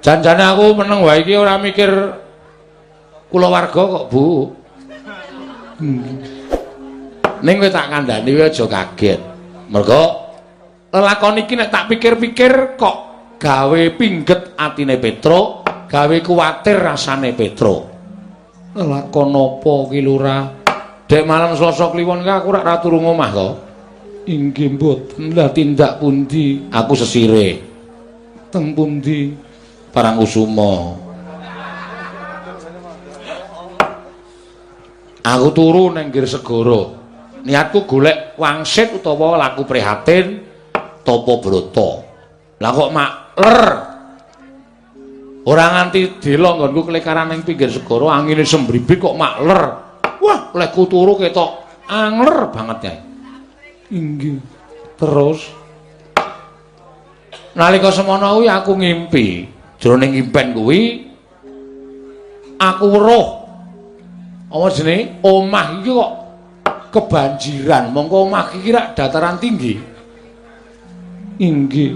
Janjane aku meneng wae iki ora mikir kulawarga kok, Bu. Ning kowe tak kandhani kowe aja kaget. Mergo lelakon iki nek tak pikir-pikir kok gawe pingget atine Petruk, gawe kuwatir rasane Petruk. Lelakon apa ki, Lurah? Dek malam Selasa Kliwon ki aku rak ra turu ngomah to. Inggih mboten. Lah tindak pundi? Aku sesire. Teng pundi? Parangkusuma. Aku turu nang nggir segara. Niatku golek wangsit utawa laku prihatin tapa brata. Lah kok makler. Ora nganti dela nggonku klekaran ning pinggir segara angine sembribit kok makler. Wah, lehku turu ketok angler banget kae. Inggih. Terus nalika semono kuwi aku ngimpi. Jroning impen kuwi aku weruh apa jenenge omah iki kok kebanjiran. Mongko omah iki rak dataran tinggi. Inggih.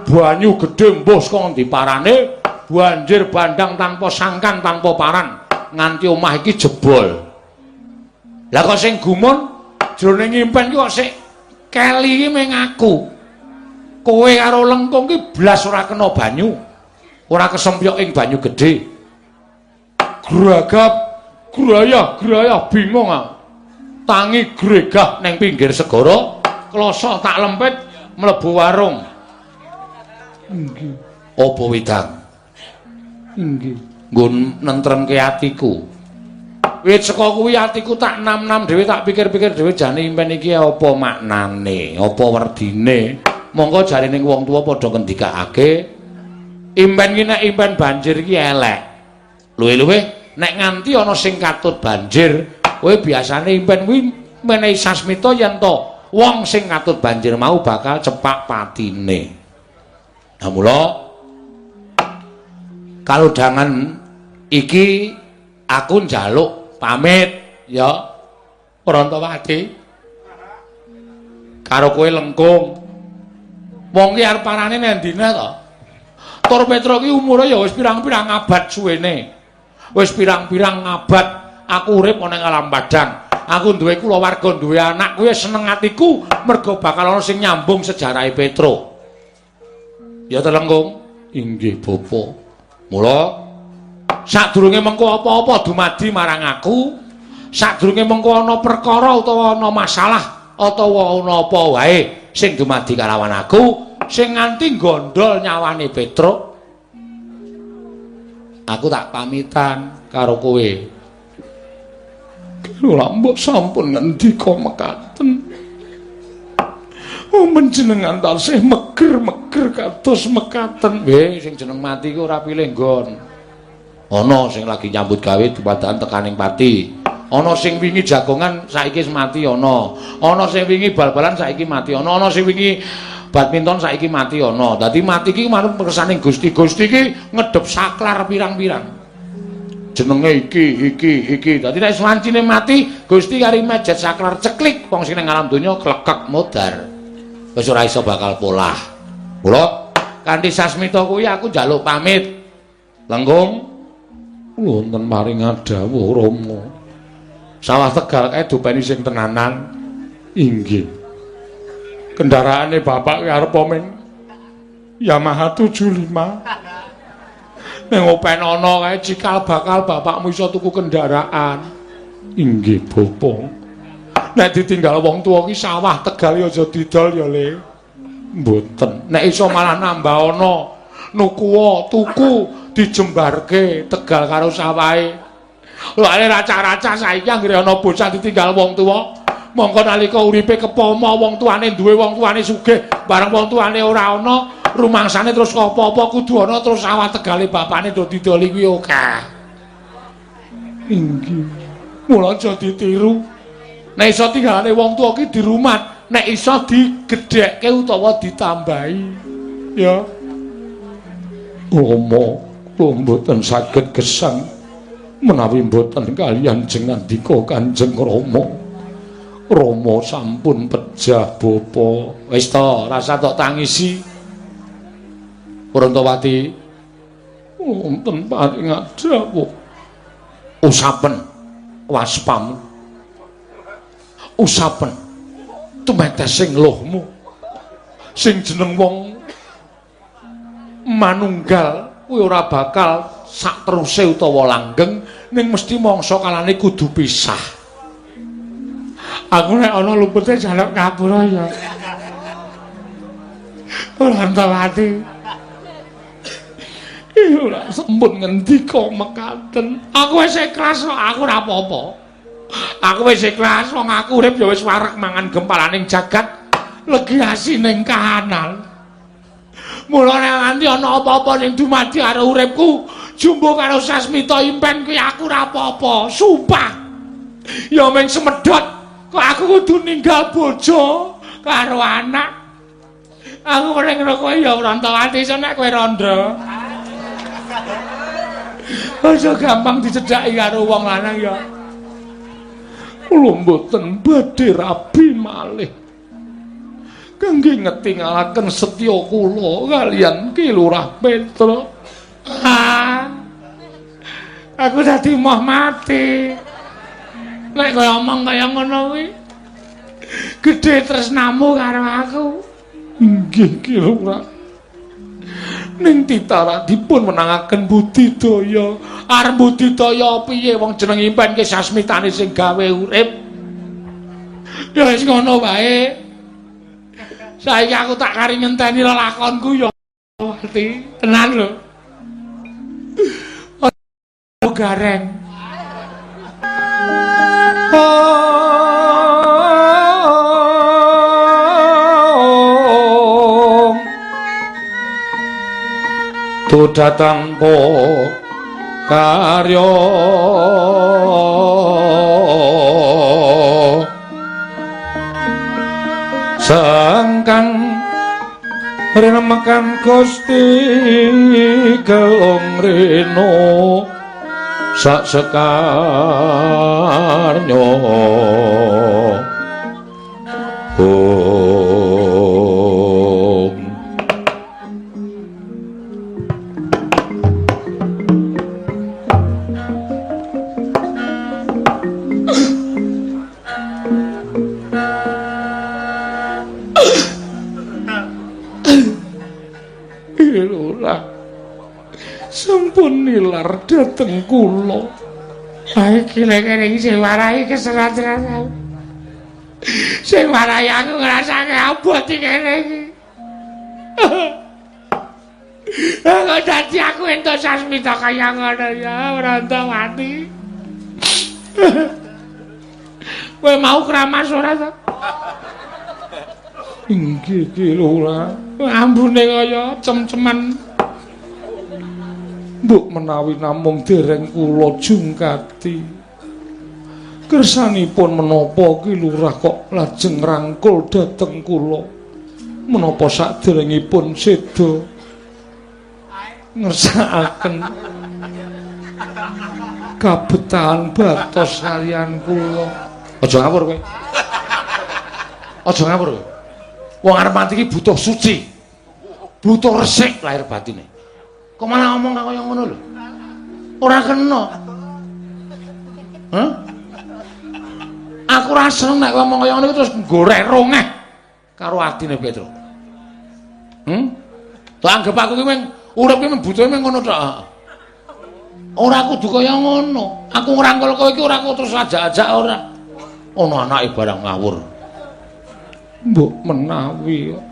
Banyu gedhe mbuh saka ngendi parane, banjir bandang tanpa sangkan tanpa paran nganti omah iki jebol. Lah kok sing gumun jroning impen iki kok sik keli iki mung aku. Kowe karo Lengkung ki blas ora kena banyu. Ora kesempyok ing banyu gedhe. Gragap, grayah, grayah bingung aku. Tangi gregah ning pinggir segara, kloso tak lempit mlebu warung. Inggih. Apa wedang? Inggih. Nggon nentremke atiku. Wit saka kuwi atiku tak nam-nam dhewe, tak pikir-pikir dhewe jane impen iki apa maknane, apa werdine. Monggo jarene wong tuwa padha ngendikake impen iki nek impen banjir iki elek. Luwih-luwih nek nganti ana sing katut banjir, kowe biasane impen kuwi menehi sasmita yen to wong sing katut banjir mau bakal cepak patine. Nah mula kalodhangan iki aku njaluk pamit ya Prantawati karo kowe Lengkung. Wong ki arep parane nang ndine to? Tur Petruk ki umure ya wis pirang-pirang abad suwene. Wis pirang-pirang abad aku urip ana ing alam padang. Aku duwe kulawarga, duwe anak, kuwi seneng atiku mergo bakal ana sing nyambung sejarahe Petruk. Ya to Lengkung? Inggih, Bapak. Mula sadurunge mengko apa-apa dumadi marang aku, sadurunge mengko ana perkara utawa ana masalah utawa ana apa wae sing dumadi kalawan aku, sing nganti gondol nyawane Petruk, aku tak pamitan karo kowe. Kula mbok sampun ngendika mekaten. Oh, menjenengan tasih meger-meger kados mekaten. Nggih, sing jeneng mati ku ora pilih nggon. Ana sing lagi nyambut gawe dumadakan tekaning pati. Ana sing wingi jagongan saiki wis mati ana. Ana sing wingi bal-balan saiki mati ana. Ana sing wingi badminton saiki mati ana. Dadi mati iki marang kersaning Gusti. Gusti iki ngedhep saklar pirang-pirang. Jenenge iki, iki, iki. Dadi nek wancine mati, Gusti kari mejet saklar ceklik wong sing ning alam donya klekek modar. Wis ora iso bakal polah. Mula kanthi sasmita kuwi aku njaluk pamit. Lengkung, wonten paring dawuh Rama. Sawah Tegal kae dopeni sing tenanan. Inggih. Kendaraane bapak ki arep men Yamaha 75. Ning open ana kae cikal bakal bapakmu iso tuku kendaraan. Inggih, Bapak. Nek ditinggal wong tuwa ki sawah Tegal ya aja didol ya, Le. Mboten. Nek iso malah nambah ana nukuwa tuku dijembarke Tegal karo sawahe. Lha racah-racah saiki anggere ana bocah ditinggal wong tuwa, mongko nalika uripe kepama wong tuane duwe, wong tuane sugih, bareng wong tuane ora ana, rumangsane terus apa-apa kudu ana, terus sawah Tegale bapakne do didoli kuwi akeh. Inggih. Mula aja ditiru. Nek iso tinggalane wong tuwa ki dirumat, nek iso digedhekke utawa ditambahi. Ya. Rama, kula mboten saged gesang menawi mboten kaliyan jengandika Kanjeng Rama. Rama sampun pejah bapa. Wis to, rasa tok tangisi. Prantawati. Wonten paring dawuh. Usapen waspamu. Usapen tumetesing luhmu. Sing jeneng wong manunggal kuwi ora bakal sak teruse utawa langgeng, ning mesti mangsa kalane kudu pisah. Aku nek ana lumpute jaluk ngapura ya. Ora entawati. Ora sampun ngendika mekaten. Aku wis ikhlas kok, aku ora apa-apa. Aku wis ikhlas wong aku urip ya wis wareg mangan gempalaning jagat, legi asining kahanan. Mula nek nganti ana apa-apa ning dumadi karo uripku, jumbo karo Sasmita impen kuwi aku ora apa-apa, sumpah. Ya mung semedhot kok aku kudu ninggal bojo karo anak. Aku ning kowe ya Prantawati iso nek kowe rondo. Aja gampang dicedhaki karo wong lanang ya. Kula mboten badhe rabi malih. Kangge ngetingalaken setya kula kaliyan Ki Lurah Petruk. Ah. Aku dadi moh mati. Nek kowe omong kaya ngono kuwi, gedhe tresnamu karo aku. Inggih Ki Lurah. Ning titara dipun menangaken budidaya. Arep budidaya piye wong jeneng impen ki sasmitane sing gawe urip. Ya wis ngono wae. Saiki aku tak kari ngenteni lelakonku ya mati. Tenan lho. Oh gareng. Duda tanpa karya sangkang renemekan Gusti Gelung Reno sak sekarnya. Sampun nilar dhateng kula. Ae kene iki sing warai keserat-serat. Sing warai aku ngrasake abot iki kene iki. Kok dadi aku entuk Sasmita kaya ngono ya, Prantawati. Kowe mau kramas ora to? Inggih Ki Lurah. Ambune kaya cem-ceman. Mbok menawi namung dereng kula jungkati. Kersanipun menapa Ki Lurah kok lajeng rangkul dhateng kula? Menapa saderengipun seda ngersakaken kabetahan batos kaliyan kula? Aja ngawur kowe. Aja ngawur kowe. Wong arep mati iki butuh suci. Butuh resik lahir batine. Kok malah ngomong kaya ngono lho? Ora kena. Hah? Aku ora seneng nek ngomong kaya ngono terus goreh rongeh karo atine Petruk. Tak anggap aku ki mung urip ki mung butuhe mung ngono tok. Ora kudu kaya ngono. Aku ngrangkul kowe iki ora kok terus ajak-ajak ora. Ana anake barang ngawur. Mbok menawi kok.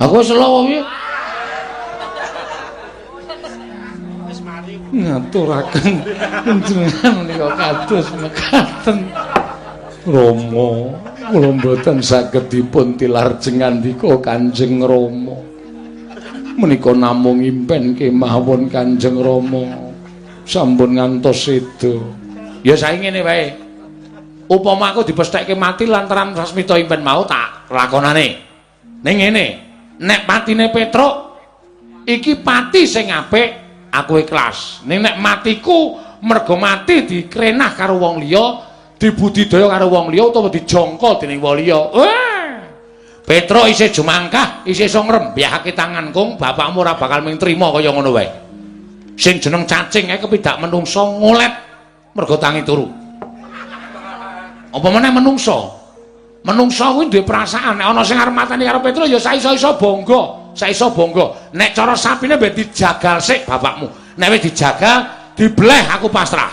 Aku wis selo piye? Ngaturaken panjenengan menika kados mekaten. Rama, kula mboten saged dipun tilar jengandika Kanjeng Rama. Menika namung impen kemawon Kanjeng Rama sampun ngantos seda. Ya saiki ngene wae. Upama aku dipesthekke mati lantaran Sasmita impen mau tak lakonane. Ning ngene, nek patine Petruk iki pati sing apik, aku ikhlas. Ning nek matiku mergo mati dikrenah karo wong liya, dibudidaya karo wong liya utawa dijangka dening wong liya. Petruk isih jumangkah, isih iso ngrembyahake tangan kung, bapakmu ora bakal mung trima kaya ngono wae. Sing jeneng cacing ae kepidak menungso ngolet mergo tangi turu. Apa meneh menungso? Menungso kuwi duwe perasaan, nek ana sing arep mateni karo Petro ya saiso-iso bangga, saiso bangga. Nek cara sapine ben dijagal sik bapakmu. Nek wis dijagal, dibleh aku pasrah.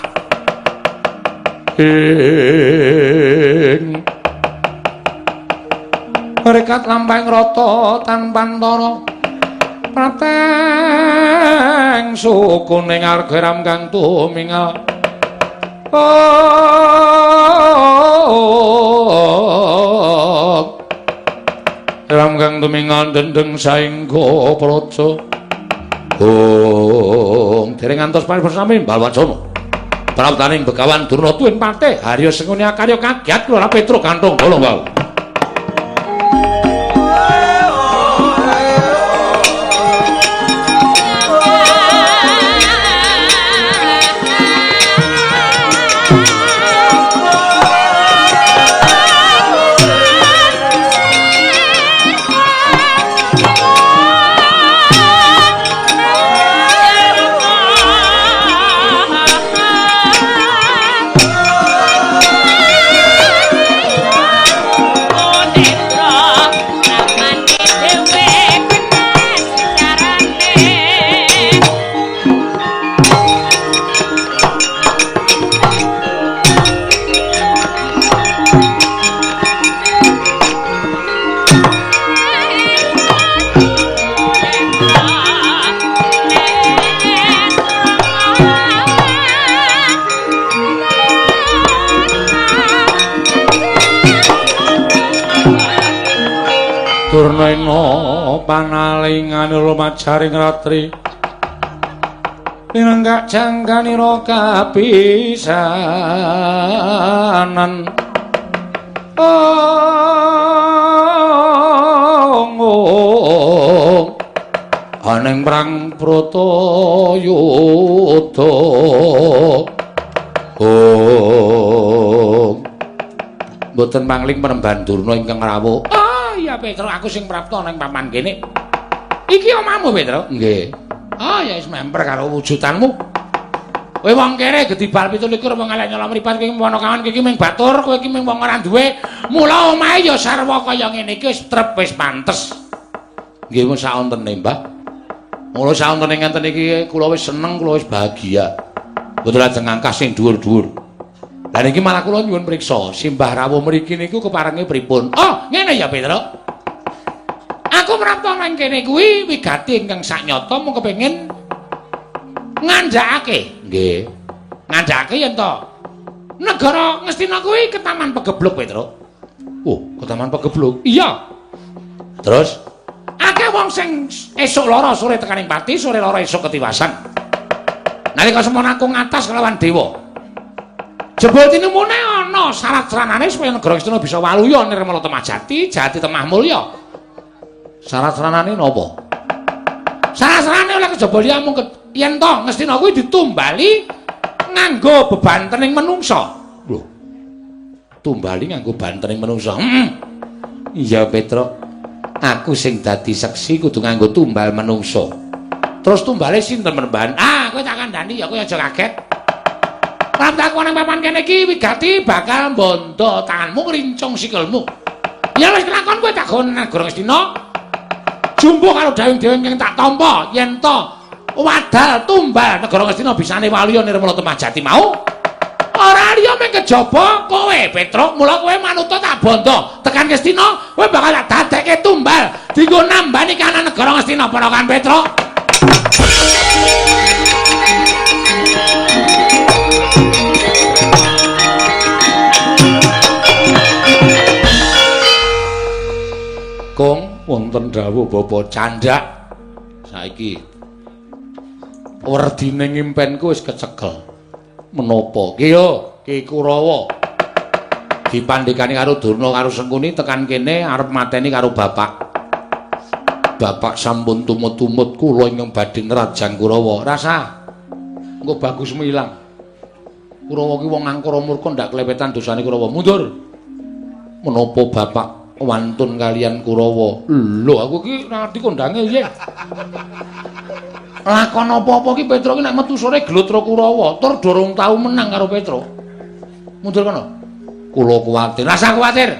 Ing rekat lampahing rata tanpantara prateng sukuning arga ram kang tumingal. Ram kang tumingal dendeng saengga praja. Ong dereng ngantos paribersami Balwacana. Praptaning Begawan Durna tuwin patih Harya Sengkuni akarya kagiat kula Petruk kanthong bolong wau. Durnaina panalingane lumajaring ratri linenggak jangkanira kapisanan. Ong aning prang Bratayuda. Ong mboten mangling penemban Durna ingkang rawuh. Ya Petro, aku sing prapta nang papan kene. Iki omahmu Petro? Nggih. Oh ya wis memper karo wujudanmu. Kowe wong kere gedhi bal 27 wong elek nyolong mripat kowe ponokawan kowe iki mung batur, kowe iki mung wong ora duwe. Mula omahe ya sarwa kaya ngene iki wis trep wis pantes. Nggih wis saontene, Mbah. Mula saontene ngenten iki kula wis seneng, kula wis bahagia. Mboten lajeng ngangkah sing dhuwur-dhuwur. Lah niki malah kula nyuwun priksa, simbah rawuh mriki niku keparenge pripun? Oh, ngene ya Petro. Aku prapta nang kene kuwi wigati ingkang saknyata mung kepengin ngandhakake. Nggih. Ngandhakake yen to negara Ngastina kuwi ketaman pegebluk Petro. Oh, ketaman pegebluk. Iya. Terus akeh wong sing esuk lara sore tekaning pati, sore lara esuk ketiwasan. Nalika semono aku ngatas kelawan dewa. Jebul tinemune ana syarat sranane supaya negara Ngastina bisa waluya nirmala temah jati, jati temah mulya. Syarat sranane napa? Syarat sranane oleh kejaba liya mung yen to Ngastina kuwi ditumbali nganggo bebantening menungsa. Lho. Tumbali nganggo bantening menungsa. Heeh. Iya Petro. Aku sing dadi seksi kudu nganggo tumbal menungsa. Terus tumbale sinten Penemban? Ah, kowe tak kandhani ya kowe aja kaget. Prapta aku nang papan kene iki wigati bakal mbondo tanganmu ngrincung sikilmu. Ya wis kelakon kowe tak gowo negara Ngastina. Jumbuh karo dawing-dawing ingkang tak tampa yen to wadal tumbal negara Ngastina bisane waluya nirmala temah jati mau. Ora liya mung kejaba kowe Petruk, mula kowe manuta tak bondo tekan Ngastina kowe bakal tak dadekke tumbal dienggo nambani kahanan negara Ngastina ponakan Petruk. Kong wonten dawuh Bapak candhak saiki werdine ngimpenku wis kecekel. Menapa? Ki yo Ki Kurawa dipandhekani karo Durna karo Sengkuni tekan kene arep mateni karo bapak. Bapak sampun tumut-tumut kula ingkang badhe nrajang Kurawa. Rasa engko bagusmu ilang. Kurawa ki wong angkara murka ndak klepetan dosane Kurawa. Mundur. Menapa bapak wantun kalian Kurawa? Lho aku ki ngerti kondange piye. Lakon apa-apa ki Petruk ki nek metu sore gelut karo Kurawa, tur durung tau menang karo Petruk. Mundur kono. Kula kuwatir. Rasa kuwatir.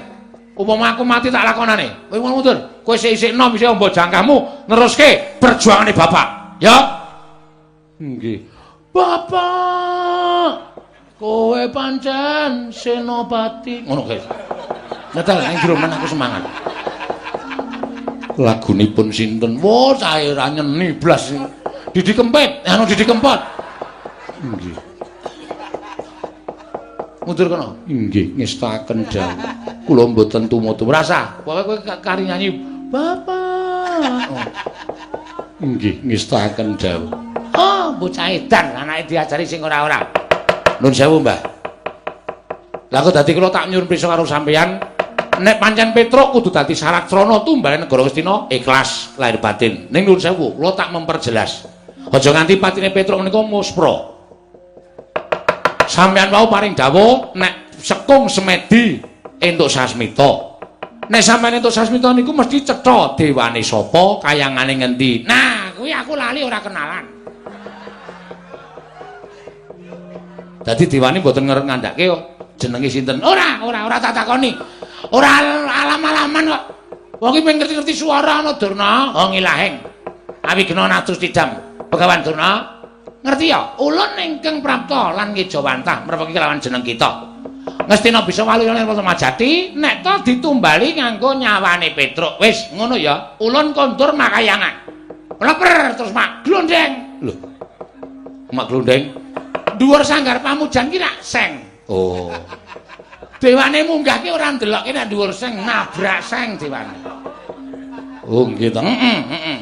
Upama aku mati tak lakonane. Kowe mundur. Kowe isih enom isih ombo jangkahmu neruske perjuangane bapak. Ya. Nggih. Bapak, kowe pancen senopati. Ngono guys. Nyetel ning jero men aku semangat. Lagunipun sinten? Wah, sae ra nyeni blas. Didi Kempit, anu Didi Kempot. Nggih. Mundur kono. Nggih, ngestaken dawuh. Kula mboten tumut rasa. Pokoke kowe kari nyanyi Bapak. Oh. Nggih, ngestaken dawuh. Oh, bocah edan anake diajari sing ora-ora. Nun sewu, Mbah. Lah kok dadi kula tak nyuwun prisa karo sampeyan, nek pancen Petruk kudu dadi saratrana tumbale negara Ngastina ikhlas lahir batin. Ning nun sewu, kula tak memperjelas. Aja nganti patine Petruk menika muspra. Sampeyan wau paring dawuh nek sekung semedi entuk sasmita. Nek sampeyan entuk sasmita niku mesti cetha dewane sapa, kayangane ngendi. Nah, kuwi aku lali ora kenalan. Dadi dewane mboten ngandhake jenenge sinten. Ora, ora, ora tak takoni. Ora alam-alaman kok. Wong iki pengen ngerti-ngerti suara ana Durna. Oh ngilahing. Awigna natus tidam. Begawan Durna. Ngerti ya? Ulun ingkang prapta lan ngejawantah mrepeki kelawan jeneng kita. Ngastina bisa waluya ning Majati nek to ditumbali nganggo nyawane Petruk. Wis ngono ya. Ulun kondur makayangan. Pleper terus mak glondeng. Lho. Mak glondeng. Dhuwur sanggar pamujan ki rak seng. Oh. Dewane munggah ki ora ndelokke nek dhuwur seng, nabrak seng dewane. Oh nggih to. Heeh, heeh.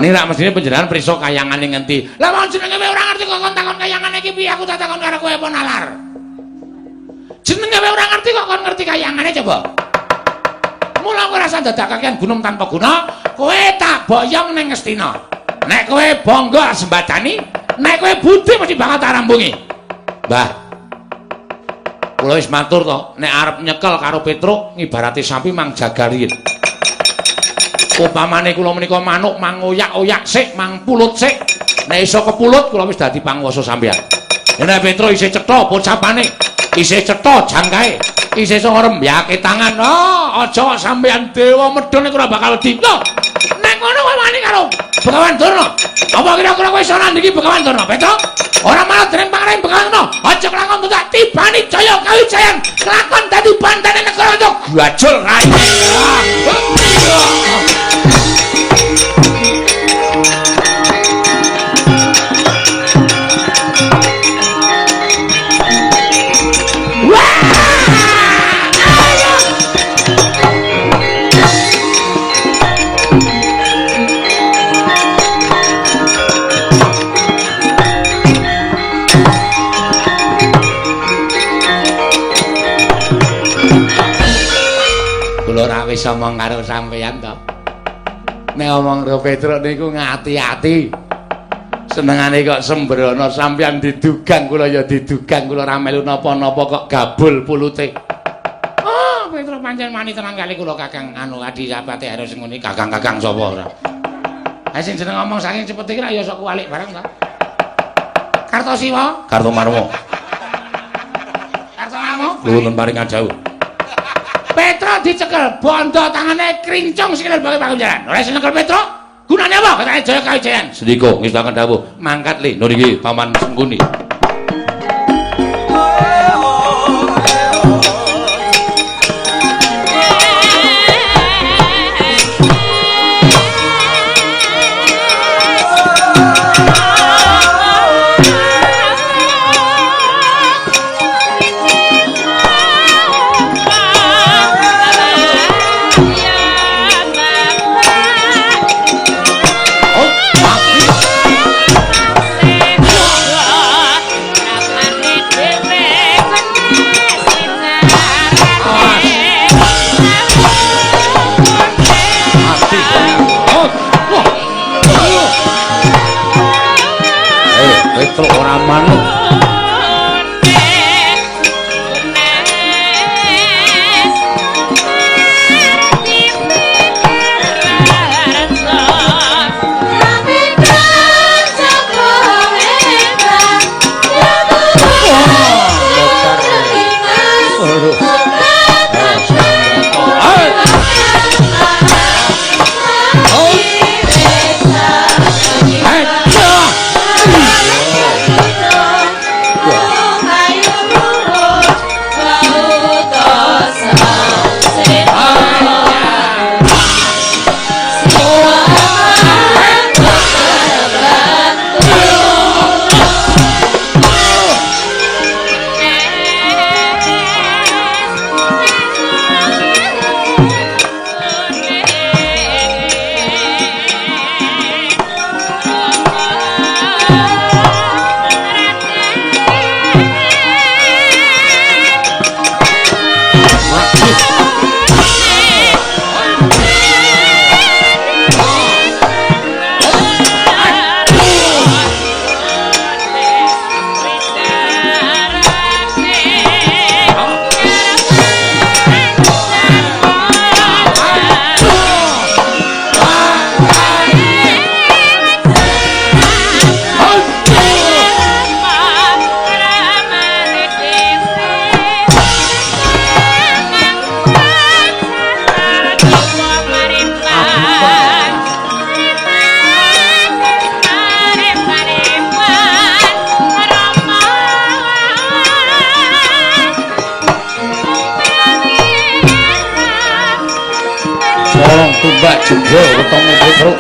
Ini rak mestine panjenengan prisa kayangane ngendi. Lah wong jenenge kowe ora ngerti kok kon takon kayangane iki piye, aku tak takon karo kowe apa nalar. Jenenge kowe ora ngerti kok kon ngerti kayangane coba. Mula kowe rasa dadak kakean gunung tanpa guna, kowe tak boyong ning Ngastina. Nek kowe bangga sembadani, nek kowe budi mesti bakal tak rambungi. Mbah. Kula wis matur to, nek arep nyekel karo Petruk ngibarate sapi mang jagal riyin. Upamane kula menika manuk mangoyak-oyak sik, mang pulut sik. Nek iso kepulut kula wis dadi panguwasa sampeyan. Nek Petruk isih cetha pocapane, isih cetha jangkae, isih iso ngrembyake tangan. Oh, aja sampeyan dewa medhun nek ora bakal wedi. Lho, nek ngono kowe wani karo Begawan Durna. Apa kira-kira kowe iso nandingi Begawan Durna, Petruk? Ora malah dening pangeran Begawan Durna. Aja kelakon tak tibani jaya kawijayan. Kelakon dadi bandane negara itu gajul rai. Wis omong karo sampeyan to. Nek omong karo Petruk niku ngati-ati. Senengane kok sembrono sampeyan didugang kula ya didugang kula ora melu napa-napa kok gabul pulute. Oh, Petruk pancen wani tenan kali kula Kakang anu adi sapate harus ngene kakang-kakang sapa ora. Ha sing jeneng ngomong saking cepet iki ra ya sok kuwalik barang to. Kartosiwa, Kartomarmo. Kartomarmo. Nuwun paringan jauh. Petruk dicekel, bondo tangane krincung sikile bagi pakunjaran. Ora iso nyekel Petruk, gunane apa? Katane Jaya Kawijayan. Sendika ngestaken dawuh, mangkat le. Lho niki Paman Sengkuni. Petruk ora manut. Tombak jendol wetenge Petruk.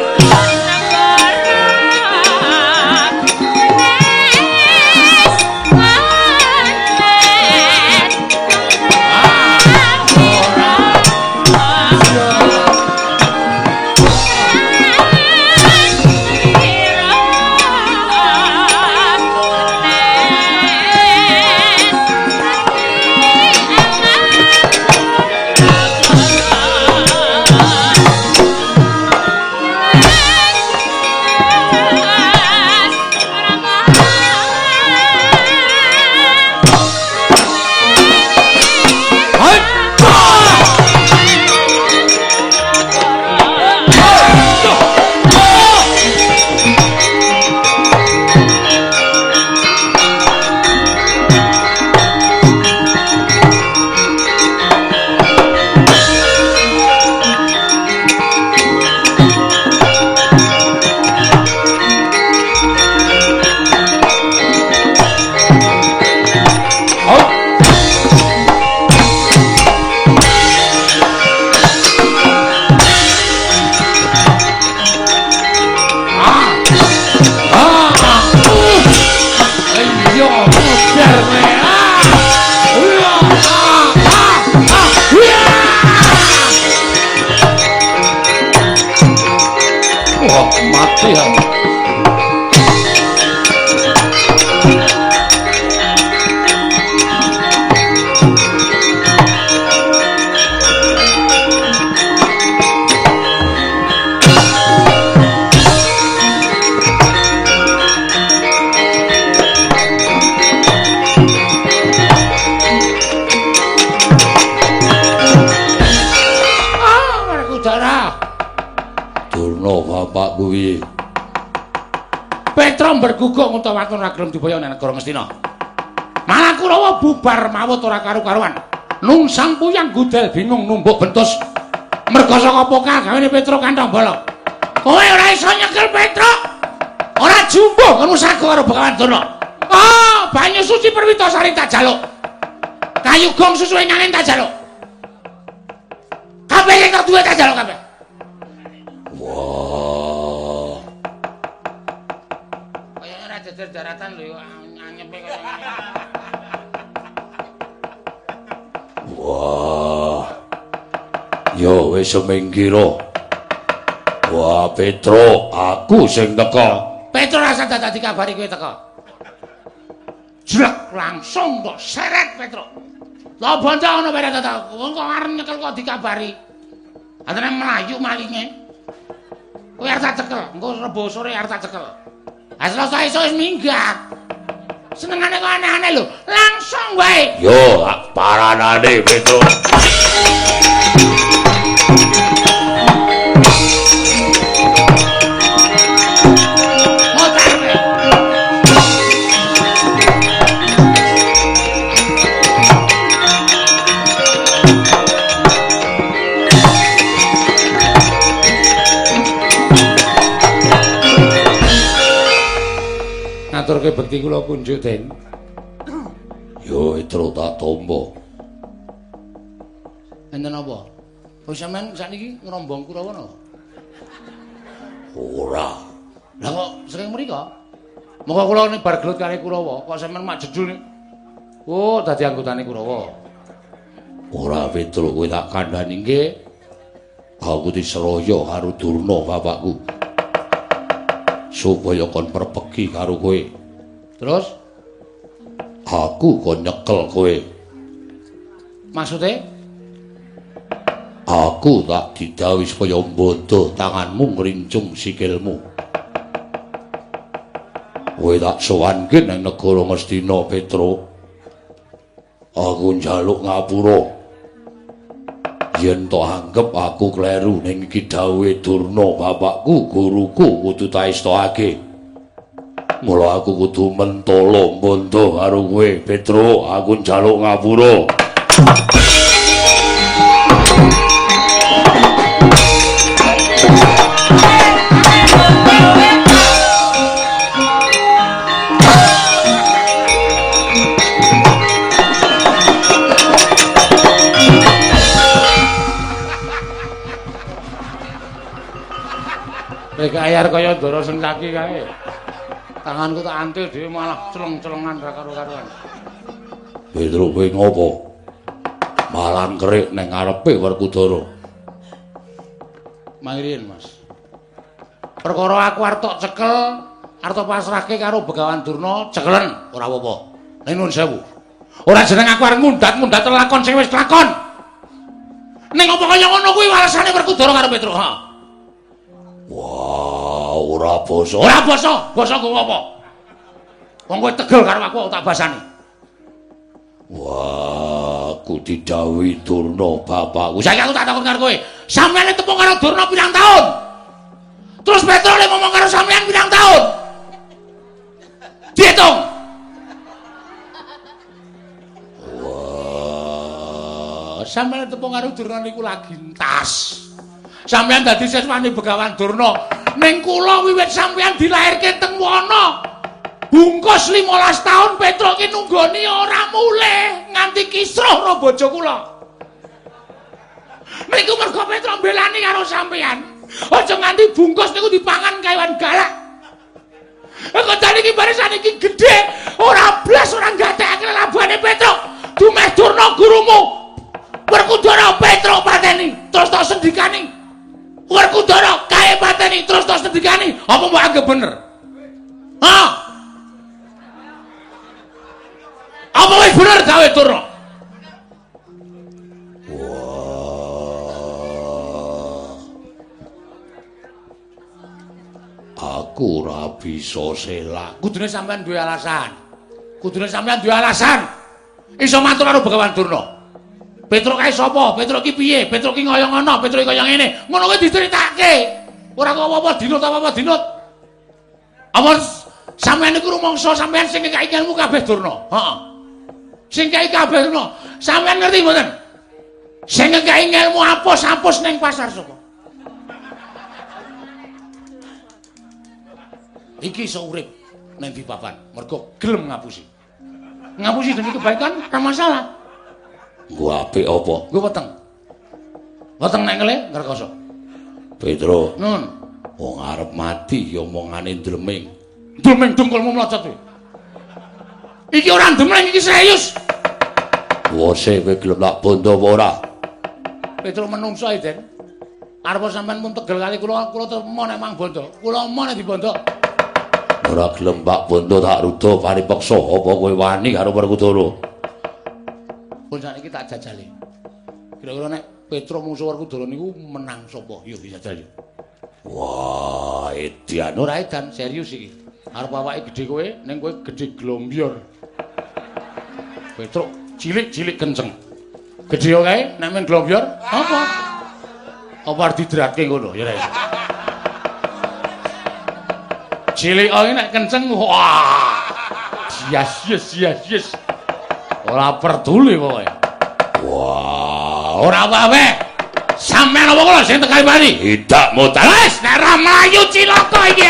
Mati ya. Ah, Werkudara. Durna bapak kuwi. Petra berguguk utawa waton ora gelem diboyong nang negara Ngastina. Malah Kurawa bubar mawut ora karu-karuan. Nungsang puyang gudel bingung numbuk bentus. Merga saka pokal gawene Petra kantong bolong. Kowe ora iso nyekel Petra. Ora jumbuh ngono sago karo Begawan Durna. Ah, banyu suci Perwitasari tak jaluk. Kayu gong susuhe ngangin tak jaluk. Kabeh sing tak duwe tak jaluk kabeh. Wah. Kayane ora jejer daratan lho anyepe kaya ngene. Wah. Yo wis minggiro. Wah, Petro, aku sing teka. Petro rasa dadak dikabari kowe teka. Jlek langsung kok seret Petro. Lha bonco ngono bare ta. Wong kok arep nyekel kok dikabari. Atene mlayu malinge. Kowe arep tak cekel, engko rebo sore arep tak cekel. Ha selasa esuk wis minggat. Senengane kok aneh-aneh lho. Langsung wae. Yo, tak paranane Petro. Motor kowe. Ngaturke bekti kula kunjuk, Den. Yo, Petro tak tampa. Enten apa? Kok sampean sakniki ngrombong Kurawa napa? Ora. Lah kok sering mriko? Monggo kula nek bar gelut karo Kurawa, kok sampean mak jedul. Oh, dadi anggotane Kurawa. Ora Petro, kowe tak kandhani nggih. Aku diseroyo karo Durna bapakku. Supaya kon perpeki karo kowe. Terus aku kon nyekel kowe. Maksude? Aku tak didhawuhi supaya mbodo tanganmu ngrincung sikilmu. Kowe tak sowanke nang negara Ngastina, Petro. Aku njaluk ngapura. Yen tok anggep aku kleru ning iki dawuhe Durna bapakku, guruku kudu taestokake. Mula aku kudu mentala mbondo karo kowe, Petro. Aku njaluk ngapura. Kayar kaya Ndara Sencaki kae. Tanganku tak antil dhewe malah celeng-celengan ra karo-karuan. Petruk kowe ngopo? Malah kerik ning ngarepe Werkudara. Mangirin, Mas. Perkara aku arep tok cekel, arep tok pasrahke karo Begawan Durna, cekelen ora apa-apa. Ning nuwun sewu. Ora jeneng aku arep ngundat-ngundat lakon sing wis lakon. Ning apa kaya ngono kuwi walesane Werkudara karo Petruk, ha? Wah, ora basa. Ora basa, basa nggo apa? Wong kowe tegel karo aku tak basani. Wah, aku didhawuhi Durna bapakku. Saiki aku tak takon karo kowe. Sampeyan tepung karo Durna pirang taun? Terus Petruk le ngomong karo sampeyan pirang taun? Diitung. Wah, sampeyan tepung karo Durna niku lagi entas. Sampeyan dadi siswane Begawan Durna. Ning kula wiwit sampeyan dilairke teng wana. Bungkus 15 tahun Petruk ki nunggoni ora mulih nganti kisruh ro bojo kula. Niku mergo Petruk mbelani karo sampeyan. Aja nganti bungkus niku dipangan kewan galak. Kok jane iki barisan iki gedhe, ora blas ora gatekake lelabane Petruk. Dumeh Durna gurumu. Werkudara Petruk pateni, terus tok sendikani. Werkudara kae pateni, terus tok sendikani. Apa mbok anggap bener? Hah? Apa wis bener gawe Durna? Wah. Aku ora bisa selak. Kudune sampean duwe alasan. Kudune sampean duwe alasan. Iso matur karo Begawan Durna. Petruk kae sapa? Petruk ki piye? Petruk ki kaya ngono, Petruk kaya ngene. Ngono kuwi diceritake. Ora kok apa-apa dinut apa-apa dinut. Apa sampean niku rumangsa sampean sing ngekeki ilmu kabeh Durna. Heeh. Sing ngekeki kabeh Durna. Sampean ngerti mboten? Sing ngekeki ilmu apus-apus ning pasar sapa? Iki iso urip ning di papan mergo gelem ngapusi. Ngapusi demi kebaikan ora masalah. Nggo apik apa? Nggo weteng. Weteng nek ngele ngrekoso. Petruk, nun. Wong arep mati ya omongane ndleming. Ndleming dengkulmu mlocot kowe. Iki ora ndleming, iki serius. Wose kowe gelem tak bondo apa ora? Petruk menungso ae, Den. Arep sampean pun tegel kali kula, kula temo nek mang bondo. Kula emo nek dibondo. Ora gelem Pak Bondo tak rudo paripeksa apa kowe wani karo Werkudara? Pun sakniki tak jajali. Kira-kira nek Petruk mungsuh Werkudara niku menang sapa? Yo dijajal yo. Wah, edan ora edan, serius iki. Arep awake gedhe kowe, ning kowe gedhe glombior. Petruk cilik-cilik kenceng. Gedhe yo kae nek men glombior apa? Apa arep didratke ngono ya ora iso. Cilik ae nek kenceng wah. Yes yes yes yes. Ora peduli pokoke. Wah, ora apa-apa. Sampeyan apa kula sing tekan mari? Tidak mutar. Wis nek ra mlayu cilaka iki.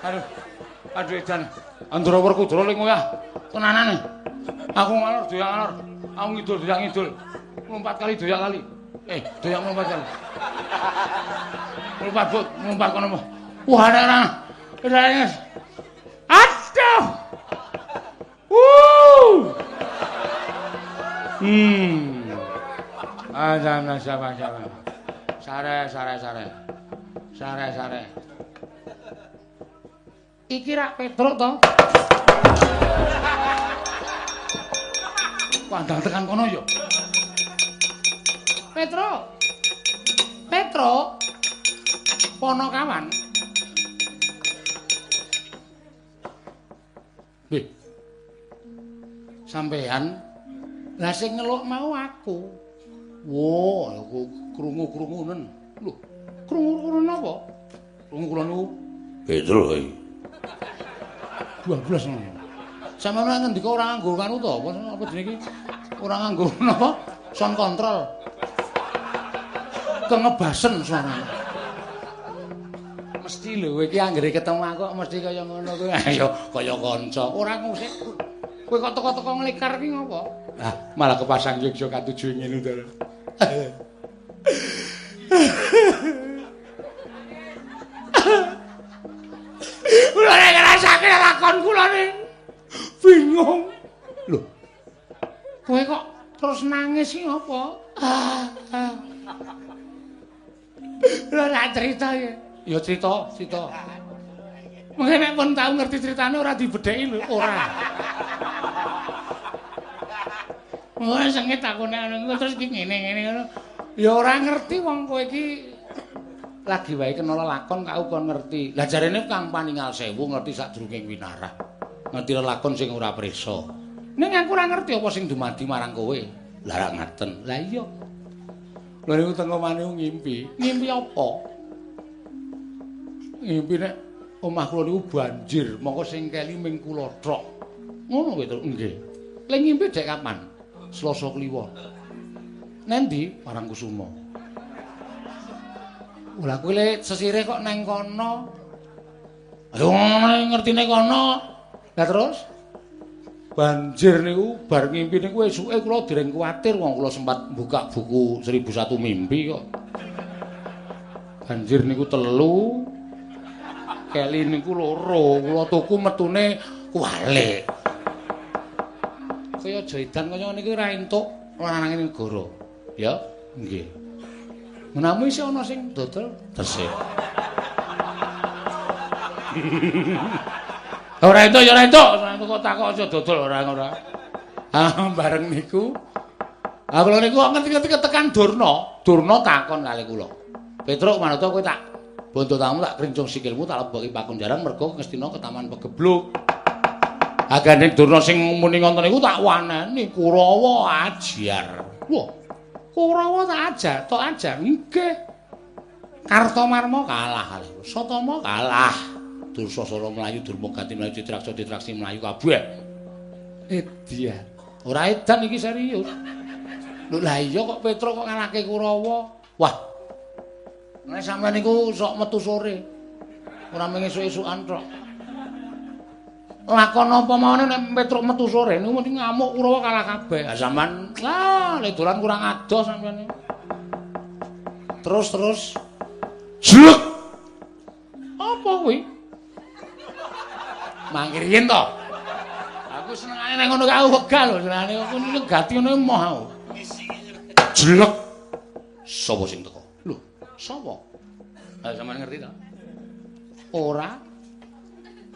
Aduh, aduh edan. Andra Werkudara ling ngoyah. Tenanane. Aku ngalor doyak ngalor. Aku ngidul doyak ngidul. Lompat kali doyak kali. Doyak lompat kali. Lompat, Bu, lompat kono. Wah, ora. Ora. Aduh. Sama sama sama. Sare sare sare. Sare sare. Iki rak Petruk to? Pandang tekan kono ya. Petruk. Petruk. Ponokawan. Nggih. Sampean lah sing ngeluk mau aku. Wah, aku krungu-krungunen. Lho, krungu-krungunen apa? Krungu kula niku Petruk iki. 12 ngono. Sampeyan ngendika ora nganggo kanu to, apa apa jenenge iki? Ora nganggo napa? Sound control. Kengebasen suarane. Mesti lho kowe iki anggere ketemu aku mesti kaya ngono kuwi. Ayo kaya kanca. Ora ngusik. Kowe kok teko-teko nglikar ki ngopo? Ah, malah kepasang yogya katuju ngene to. Kula nek ngrasake lakon kula ning bingung. Lho. Kowe kok terus nangis ki ngopo? Lho tak cerita ya. Ya cerita, cerita. Mungkin nek pun tau ngerti ceritane ora dibedheki lho, ora. Wah, sengit aku nek ngono terus iki ngene-ngene ngono. Ya ora ngerti wong kowe iki lagi wae kena lelakon kau kon ngerti. Lah jarene Kang Paningal Sewu ngerti sadurunge winarah. Ngerti lelakon sing ora prisa. Ning aku ora ngerti apa sing dumadi marang kowe. Lah ra ngaten. Lah iya. Lha niku teng omah niku ngimpi. Ngimpi apa? Ngimpi nek omah kula niku banjir, mongko sing keli ming kula tok. Ngono kowe to? Nggih. Le ngimpi dek kapan? Selasa Kliwon. Nendi? Parangkusumo. Lah kowe le sesire kok neng kono. Ayo ngertine kono. Lah terus banjir niku bar ngimpi niku esuke kula dereng kuwatir wong kula sempat buka buku 1001 mimpi kok. Banjir niku 3, keli niku 2, kula tuku metune kuwalik. Kaya jaidan kaya ngene iki ora entuk lanang negara. Ya, nggih. Menawi isih ana sing dodol tesih. Ora entuk ya ora entuk, ora entuk kok takok aja dodol ora ora. Ah bareng niku. Ah kula niku kok ngerti-ngerti ketekan Durna. Durna takon kali kula. Petruk manut kowe tak bontotamu tak krincung sikilmu tak leboki pakunjaran mergo Ngastina ketaman pegebluk. Agane Durna sing muni ngoten niku tak waneni Kurawa ajar. Wah, Kurawa tak ajar, tok ajar. Nggih. Kartomarma kalah kali. Satama kalah. Dursasana mlayu, Durmagati mlayu, Citraksa Citraksi mlayu kabeh. Edian. Ora edan iki serius. Lho lah iya kok Petruk kok ngalahke Kurawa. Wah. Nek sampeyan niku sok metu sore. Ora mung esuk-esukan tok. Lakon apa mawon nek Petruk metu sore niku mesti ngamuk Kurawa kalah kabeh. Ha sampean lah lek dolan kurang adoh sampean niku. Terus terus jlek. Apa kuwi? Mangkir yen to. Aku senengane nek ngono kae wegah lho senengane aku nyegati ngono emoh aku. Jlek. Sapa sing teko? Lho, sapa? Ha sampean ngerti ta? Ora.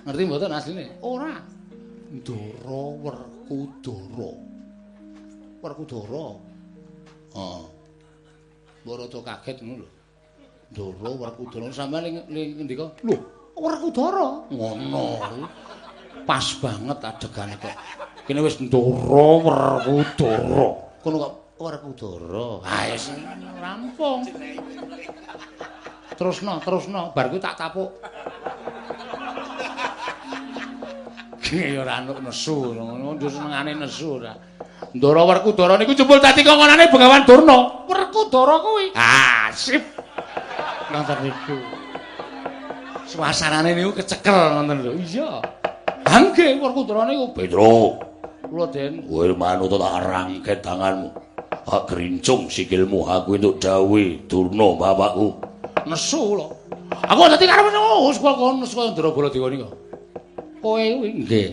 Ngerti mboten asline? Ora. Ndara Werkudara. Werkudara. Heeh. Mbok rada kaget ngono lho. Ndara Werkudara sampeyan ngendika, lho, Werkudara. Ngono. Pas banget adegane kok. Kene wis Ndara Werkudara. Kono kok Werkudara. Ha wis rampung. Terusno, terusno, bar kuwi tak tapuk. Ya ora anuk nesu, ngono senengane nesu ora. Ndara Werkudara niku jebul dadi kongkonane Begawan Durna. Werkudara kuwi. Ah, sip. Nonton niku. Suasanane niku kecekel ngoten lho. Iya. Ha nggih Werkudara niku. Petruk. Kula Den. Kowe manut tak rangket tanganmu. Hak grincung sikilmu aku entuk dawuhe Durna bapakku. Nesu kula. Aku dadi karep wis kok kono kaya Ndara Baladewa nika. Kowe kuwi nggih.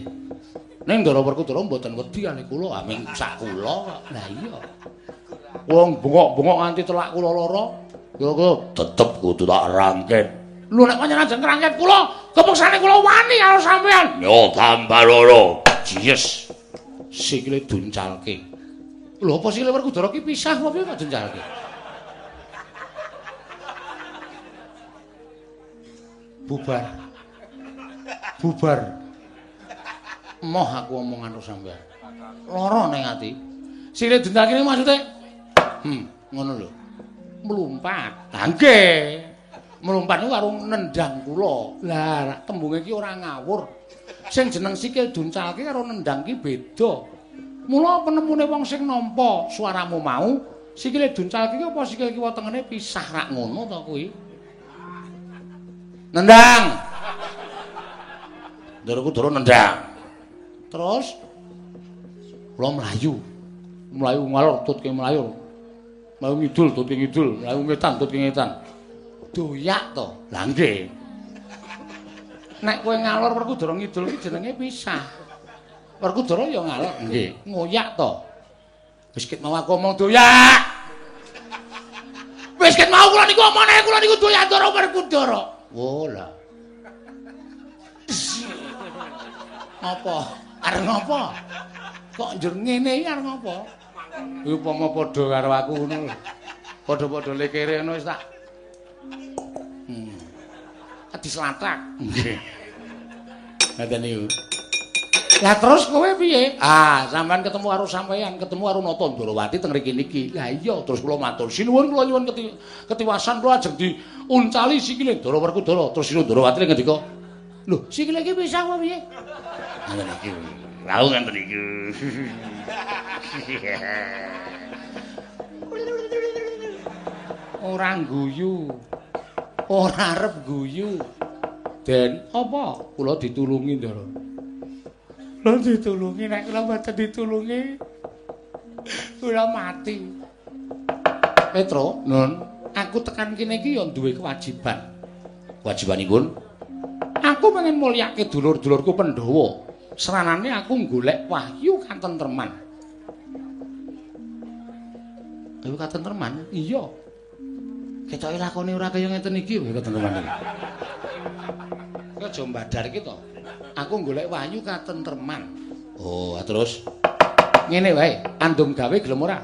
Ning Ndara Werkudara mboten wedi kali kula, aming sak kula kok. Lah iya. Wong bengok-bengok nganti telak kula lara, kira-kira tetep kudu tak rangket. Lho nek panjenengan ajeng ngrangket kula, kepeksane kula wani karo sampean. Yo tambah loro. Jiyes. Sikile duncalke. Lho apa sikile Werkudara ki pisah apa piye kok duncalke? Bubar. Bubar. Moh aku omongan karo sampean. Lara ning ati. Sikile duncalke maksude ngono lho. Mlumpat. Lah nggih. Mlumpat niku karo nendang kula. Lah tembunge iki ora ngawur. Sing jeneng sikil duncalke karo nendang ki beda. Mula penemune wong sing nampa suaramu mau, sikile duncalke ki apa sikil kiwa tengene pisah rak ngono to kuwi? Nendang. Ndara Kudara nendang. Terus kula mlayu. Mlayu ngalor tutke mlayu. Mlayu ngidul tutke ngidul, mlayu ngetan tutke ngetan. Doyak to. Lah nggih. Nek kowe ngalor Werkudara ngidul ki jenenge pisah. Werkudara ya ngalor nggih, ngoyak to. Wis ket mau aku omong doyak. Wis ket mau kula niku omongane kula niku doyak Ndara Werkudara. Wo lah. Apa? Arep ngopo? Kok njur ngene iki arep ngopo? Kuwi upama padha karo aku ngono lho. Padha-padha lekere ngono wis tak. Dislatak. Nggih. Ngaten niku. Lah terus kowe piye? Ah, sampean ketemu karo sampean, ketemu karo Nata Ndrawati teng mriki niki. Lah iya, terus kula matur sinuwun kula nyuwun ketiwasan kula ajeng diuncali sikile Ndara Werkudara. Terus Sinuwun Ndrawati ngendika, "Lho, sikile iki pisah apa piye?" Ngoten iki. Lha ngoten iki. Ora guyu. Ora arep guyu. Den, apa? Kula ditulungi, Ndara. Lha ditulungi nek kula mboten ditulungi kula mati. Petro, Nun, aku tekan kene iki ya duwe kewajiban. Kewajibanipun? Aku pengen mulyake dulur-dulurku Pandhawa. Seranane aku golek wahyu katentreman. Wahyu katentreman? Iya. Ketoke lakone ora kaya ngeten iki wahyu katentreman iki. Ki aja mbadar iki to. Aku golek wahyu katentreman. Oh, terus ngene wae, andum gawe gelem ora?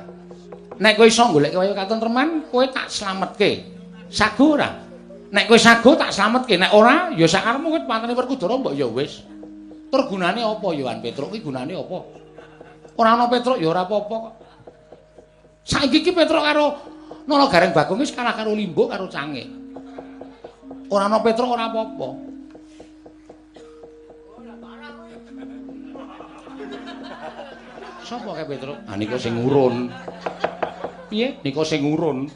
Nek kowe iso golek wahyu katentreman, kowe tak slametke. Sago ora? Nek kowe sago tak slametke, nek ora ya sakarepmu kowe pateni Werkudara mbok ya wis. Tur gunane apa ya Wan Petruk ki gunane apa? Ora ana Petruk ya ora apa-apa kok. Saiki iki Petruk karo Nala Gareng Bagong wis kalah karo Limbuk karo Cangik. Ora ana Petruk ora apa-apa. Sapa kae Petruk? Ah nika sing urun. Piye? Nika sing urun.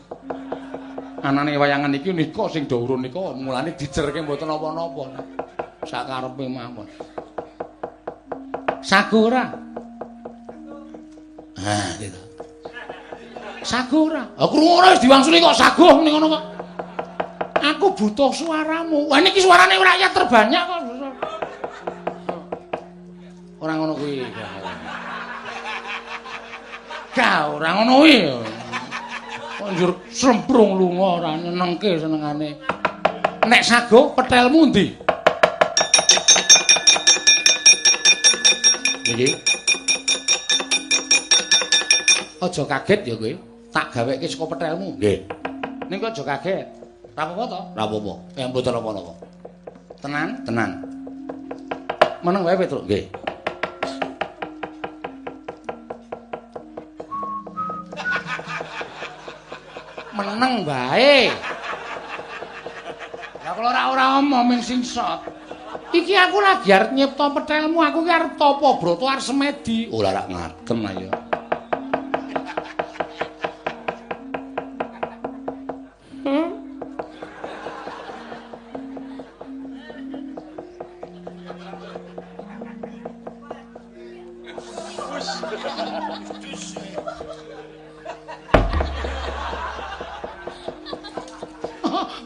Anane wayangan iki nika sing do urun nika mulane dijerke mboten napa-napa. Sakarepe mawon. Sago ora? Ah, gitu. Sago ora? Ah krungu ora wis diwangsuli kok sago ning ngono kok. Aku butuh suaramu. Wah niki suarane rakyat terbanyak kok. Ora ngono kuwi. Gak ora ngono kuwi. Kok njur sremprung lunga ora nyenengke senengane. Nek sago petelmu ndi? Niki. Aja kaget ya kowe. Tak gaweke saka petelmu. Nggih. Ning kok aja kaget. Ora apa-apa to? Ora apa-apa. Ya mboten napa-napa. Tenan? Tenan. Meneng wae Petruk. Nggih. Meneng wae. Lah kalau ora omong ming singsot. Iki aku lagi arep nyipta petelmu, aku ki arep tapa brata arep semedi. Ora rak ngaten ayo.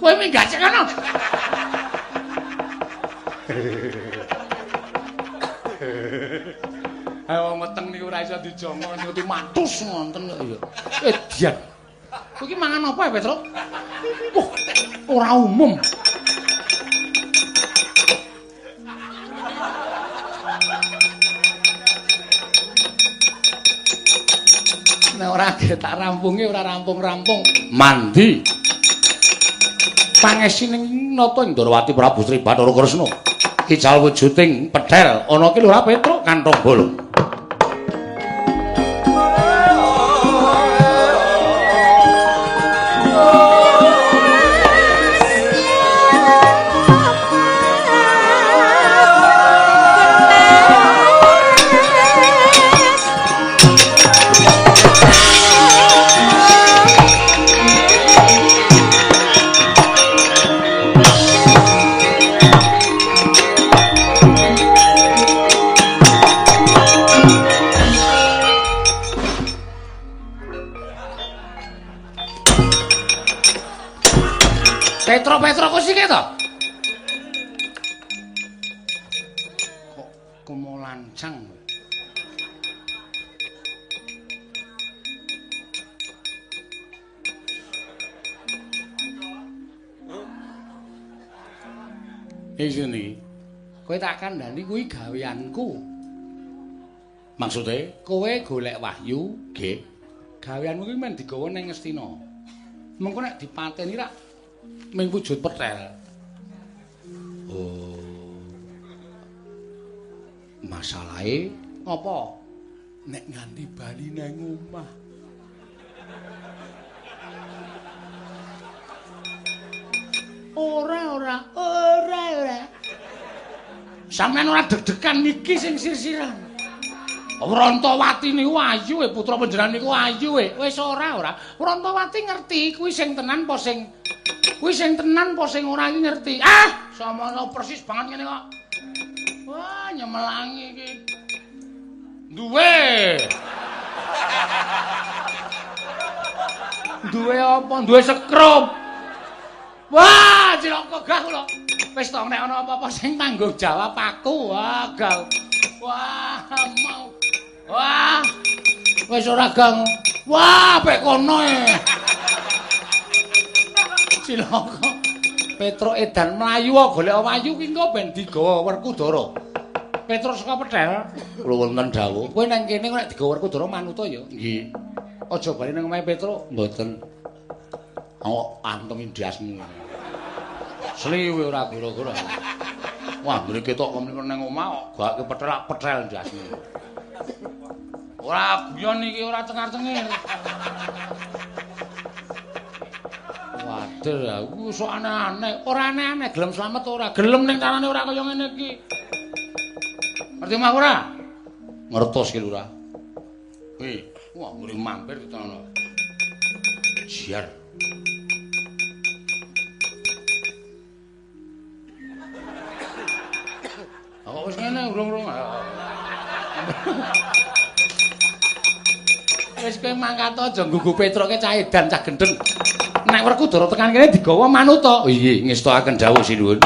Kowe minggat sik kono. Ayo wong meteng niku ora iso dijongkok niku matus ngoten kok ya. Edian. Kowe iki mangan apa ya, Petruk? Wah, ora umum. Nek ora tak rampungi ora rampung-rampung. Mandi. Pangesining nata Ndrawati Prabu Sri Bathara Kresna. Kijal wujuding pedhel ana ki Lurah Petruk kantong bolong. Petro kok sike to? Kok kumolancang. Iki kowe tak kandhani kuwi gaweanku. Maksude kowe golek wahyu, nggih. Gaweanmu kuwi men digawa ning Ngastina. Mengko nek dipateni rak ming wujud petel. Oh. Masalahe apa? Nek nganti bali nang omah. Ora ora, ora ora. Sampeyan ora deg-degan niki sing sir-siran. Wrontowati niku ayu e putra panjenengan niku ayu e. Wis ora ora. Wrontowati ngerti kuwi sing tenan apa sing kuwi sing tenan apa sing ora iki ngerti. Ah, samono persis banget ngene kok. Wah, nyemelangi iki. Duwe. Duwe apa? Duwe sekrup. Wah, cilaka gah kula. Wis to nek ana apa-apa sing tanggung jawab aku. Wah, gah. Wah, mau. Wah. Wis ora gang. Wah, pek kono e. Cilaka. Petruk edan mlayu golek wayu ki engko ben digawa Werkudara. Petruk saka Petel, kula wonten dawuh. Kowe nang kene nek digawa Werkudara manut ya? Nggih. Aja bali nang omahe Petruk, mboten. Awak antemi ndasmu. Sliwe ora gara-gara. Wah, ngene ketok kemene nang omah kok gake petelak-petel ndasmu. Ora guyon iki ora cengar-cengir. Waduh, aku sok aneh-aneh. Ora aneh-aneh, gelem slamet ora? Gelem ning carane ora kaya ngene iki. Ngerti mah ora? Ngertos ki Lurah. Kuwi, wah ngene mampir ditono. Jiar. Kok wis ngene urung-urung. Wis kowe mangkat aja nggugu Petroke cah edan cah gendeng. Nek Werkudara tekan kene digawa manut to. Iya, ngestokaken dawuh sinuwun.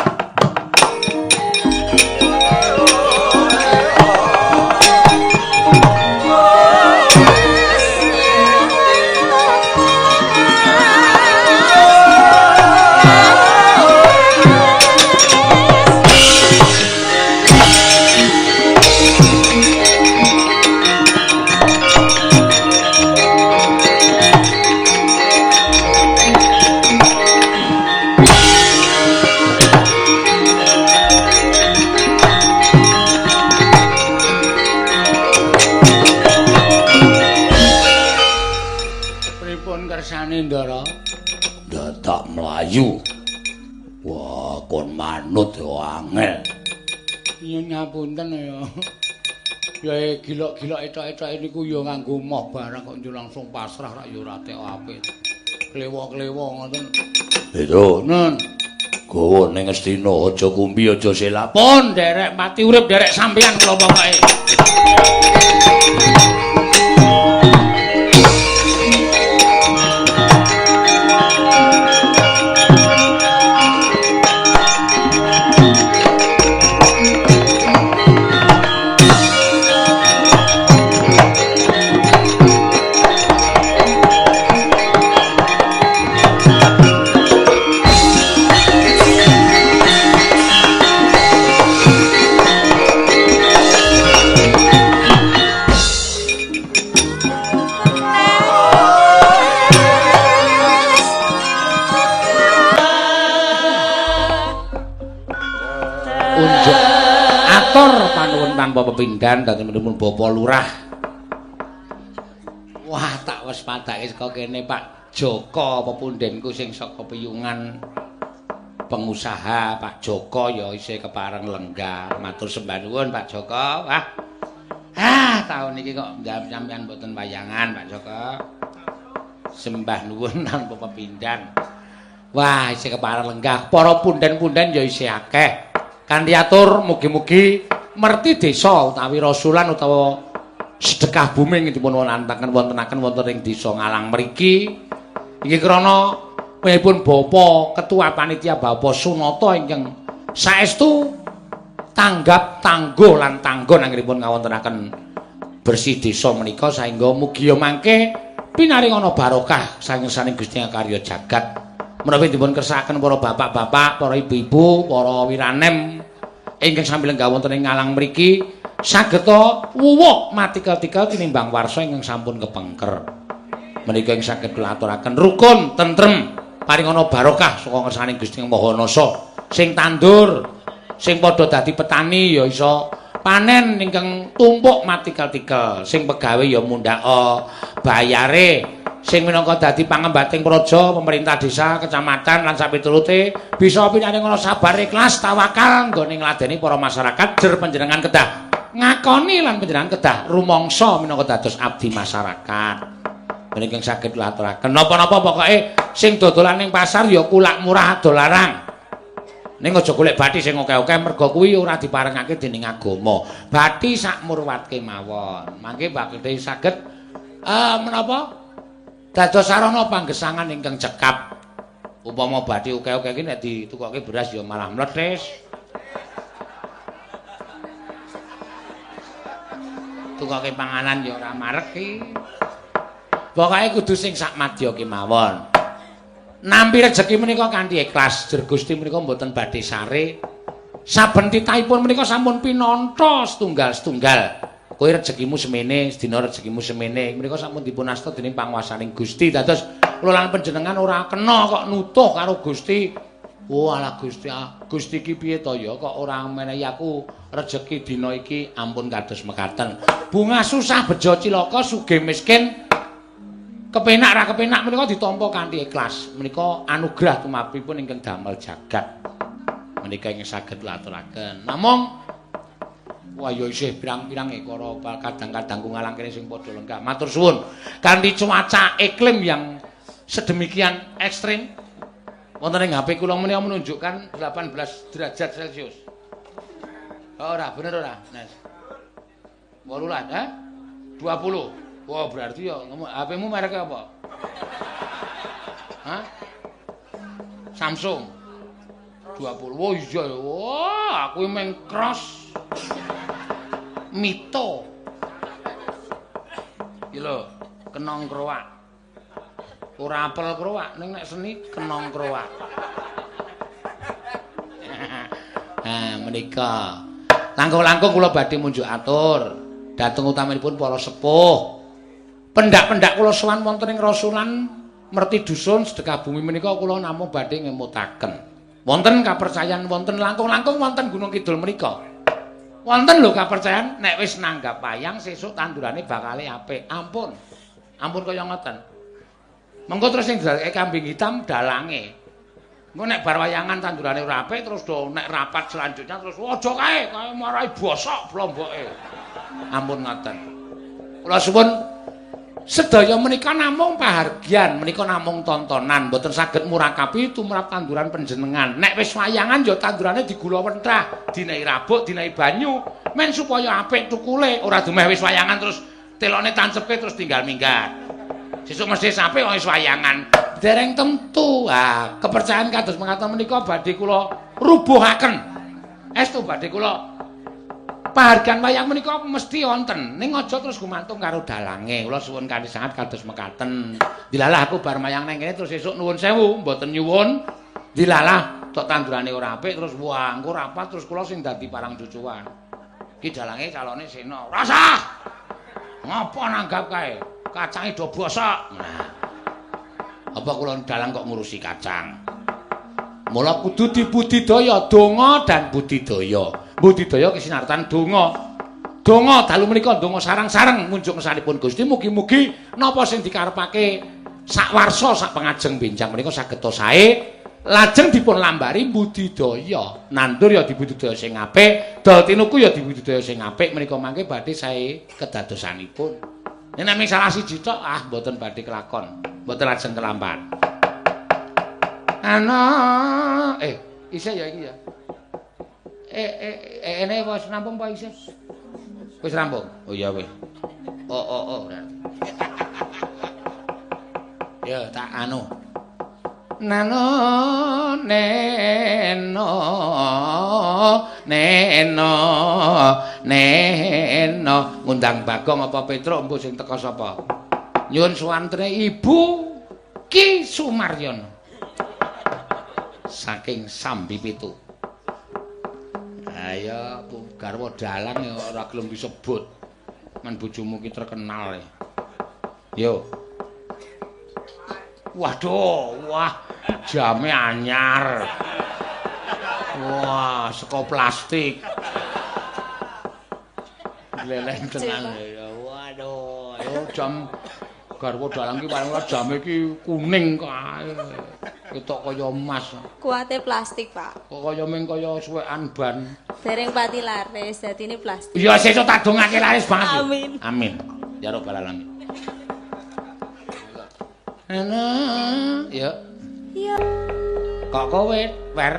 Ndara dadak mlayu. Wah, kon manut ya angel. Nyuwun ngapunten ya. Ya gilok-gilok etok-etoke niku ya nganggo moh barang kok njur langsung pasrah rak ya ora tek apik. Klewo-klewo ngoten. Lho, Nun. Gawa ning Ngastina aja kumbi aja selap. Pun nderek mati urip nderek sampeyan kula pokoke. Munjuk atur panuwun tanpa pepindhan dhateng Bapak Lurah. Wah, tak wis padake saka kene Pak Joko pepundhenku sing saka Piyungan pengusaha Pak Joko ya isih kepareng lenggah. Matur sembah nuwun Pak Joko. Wah. Ah, taun iki kok sampeyan mboten wayangan Pak Joko. Sembah nuwun tanpa pepindhan. Wah, isih kepareng lenggah. Para punden-punden ya isih akeh. Kanthi atur mugi-mugi merti desa utawi rasulan utawa sedekah bumi ing dipun wontenaken wonten ing desa Ngalang mriki. Inggih krana pun Bapak Ketua Panitia Bapak Sunata ingkang saestu tanggap tangguh lan tanggon anggenipun ngawontenaken bersih desa menika saengga mugi mangke pinaring ana barokah saking saning Gusti karya jagat. Menawi dipun kersakaken para bapak-bapak, para ibu-ibu, para wiranem ingkang sami lenggah wonten ing Ngalang mriki sageta wuwuh matikel-tikel tinimbang warsa ingkang sampun kepengker. Menika ing saged kula aturaken rukun, tentrem, paring ana barokah saka ngersaning Gusti Maha Nasa. Sing tandur, sing padha dadi petani ya iso panen ingkang tumpuk matikel-tikel, sing pegawe ya mundhaka bayare, sing minangka dadi pangembating praja, pemerintah desa, kecamatan lan sapiturute bisa pinaring ana sabar, ikhlas, tawakal nggone ngladeni para masyarakat jer panjenengan kedah ngakoni lan panjenengan kedah rumangsa minangka dados abdi masyarakat. Menika ingkang saged kula aturaken. Napa-napa pokoke sing dodolan ning pasar ya kulak murah adol larang. Ning aja golek bathi sing akeh-akeh merga kuwi ora diparengake dening agama. Bathi sak murwat kemawon. Mangke bakal saged menapa dados sarana panggesangan ingkang cekap. Upama bathi akeh-akeh iki nek ditukoke beras ya malah mlethis. Tukoke panganan ya ora marek iki. Pokoke kudu sing sak madya kemawon. Nampi rejeki menika kanthi ikhlas, jer Gusti menika mboten badhe sare. Saben titahipun menika sampun pinantha setunggal-setunggal. Kowe rejekimu semene, sedina rejekimu semene. Menika sampun dipun asta dening panguwasaning Gusti. Dados kula lan panjenengan ora kena kok nutuh karo Gusti. Walah Gusti, Gusti iki piye to ya kok ora menehi aku rejeki dina iki, ampun kados mekaten. Bunga susah bejo cilaka sugih miskin kepenak ra kepenak menika ditampa kanthi ikhlas. Menika anugerah tumrapipun ingkang damel jagat. Menika ingkang saged kula aturaken. Namung wah ya isih pirang-pirang para kadang-kadang Ngalang kene sing padha lenggah. Matur suwun. Kanthi cuaca iklim yang sedemikian ekstrim wonten ing HP kula menika menunjukkan 18 derajat Celcius. Oh, ora bener ora, Nes? 18, ha? 20. Wah, berarti ya HP-mu merek apa? Hah? Samsung 20. Wah, iya ya. Wah, aku meng cross Mito. Iki lho, kenong krowak. Ora apel krowak, ning nek seni kenong krowak. Nah, menika. Langkung-langkung kula badhe munjuk atur dhateng utamanipun para sepuh. Pendak-pendak kula sowan wonten ing rasulan merti dusun sedekah bumi menika kula namung badhe ngemutaken. Wonten kapercayan wonten langkung-langkung wonten Gunung Kidul menika. Wonten lho kapercayan nek wis nanggap wayang sesuk tandurane bakale apik. Ampun. Ampun kaya ngoten. Mengko terus sing didadekake kambing hitam dalange. Engko nek bar wayangan tandurane ora apik terus do nek rapat selanjutnya terus aja kae kae marai bosok blomboke. Ampun ngoten. Kula suwun sedaya menika namung pahargyan, menika namung tontonan, mboten saged murakapi tumrap tanduran panjenengan. Nek wis wayangan ya tandurane digula wenthah, dinehi rabuk, dinehi banyu, men supaya apik tukule, ora dumeh wis wayangan terus telone tancepke terus tinggal minggat. Sesuk mesti apik wis wayangan. Dereng tentu. Ah, kepercayaan kados mekaten menika badhe kula rubuhaken. Estu badhe kula pahargyan wayang menika mesti wonten. Ning aja terus gumantung karo dalange. Kula suwun kanthi sanget kados mekaten. Dilalah aku bar mayang nang kene terus esuk nuwun sewu, mboten nyuwun. Dilalah tok tandurane ora apik terus wah engko rapat terus kula sing dadi parang cucuan. Iki dalange calone Sena. Rasah. Ngopo nanggap kae? Kacange do bosok. Nah. Apa kula dalang kok ngurusi kacang? Mula kudu dibudidaya, donga dan budidaya. Budidaya kesinartan donga. Donga dalu menika donga sareng-sareng munjuk ngersanipun Gusti mugi-mugi napa sing dikarepake sak warsa sak pengajeng benjang menika saged sae lajeng dipun lambari budidaya. Nandur ya dibudidaya sing apik, dol tinuku ya dibudidaya sing apik menika mangke badhe sae kedadosanipun. Nek mung salah siji tok ah mboten badhe kelakon, mboten lajeng kelampahan. Ana isih ya iki ya. Ene wis rampung apa isih? Wis rampung. Oh iya wis. Oh berarti. Ya tak anu. Nano neno neno neno ngundang Bagong apa Petruk embuh sing teka sapa? Nyuwun suwantene Ibu Ki Sumaryono. Saking Sambi Pitu. Ayo garwa dalang ya ora gelem disebut. Men bojomu ki terkenal e. Yo. Waduh, wah, jame anyar. Wah, saka plastik. Gleleng tenan ya. Waduh, yo jam garwa dalang ki paling ora jame ki kuning kae. Ketok kaya emas. Kuate plastik, Pak. Kok kaya ming kaya suwekan ban. Dereng pati laris, dadine plastik. Iya, sesuk tak dongake laris banget. Amin. Amin. Ya robbal alamin. Ana, ya. Iya. Kok kowe, Wer?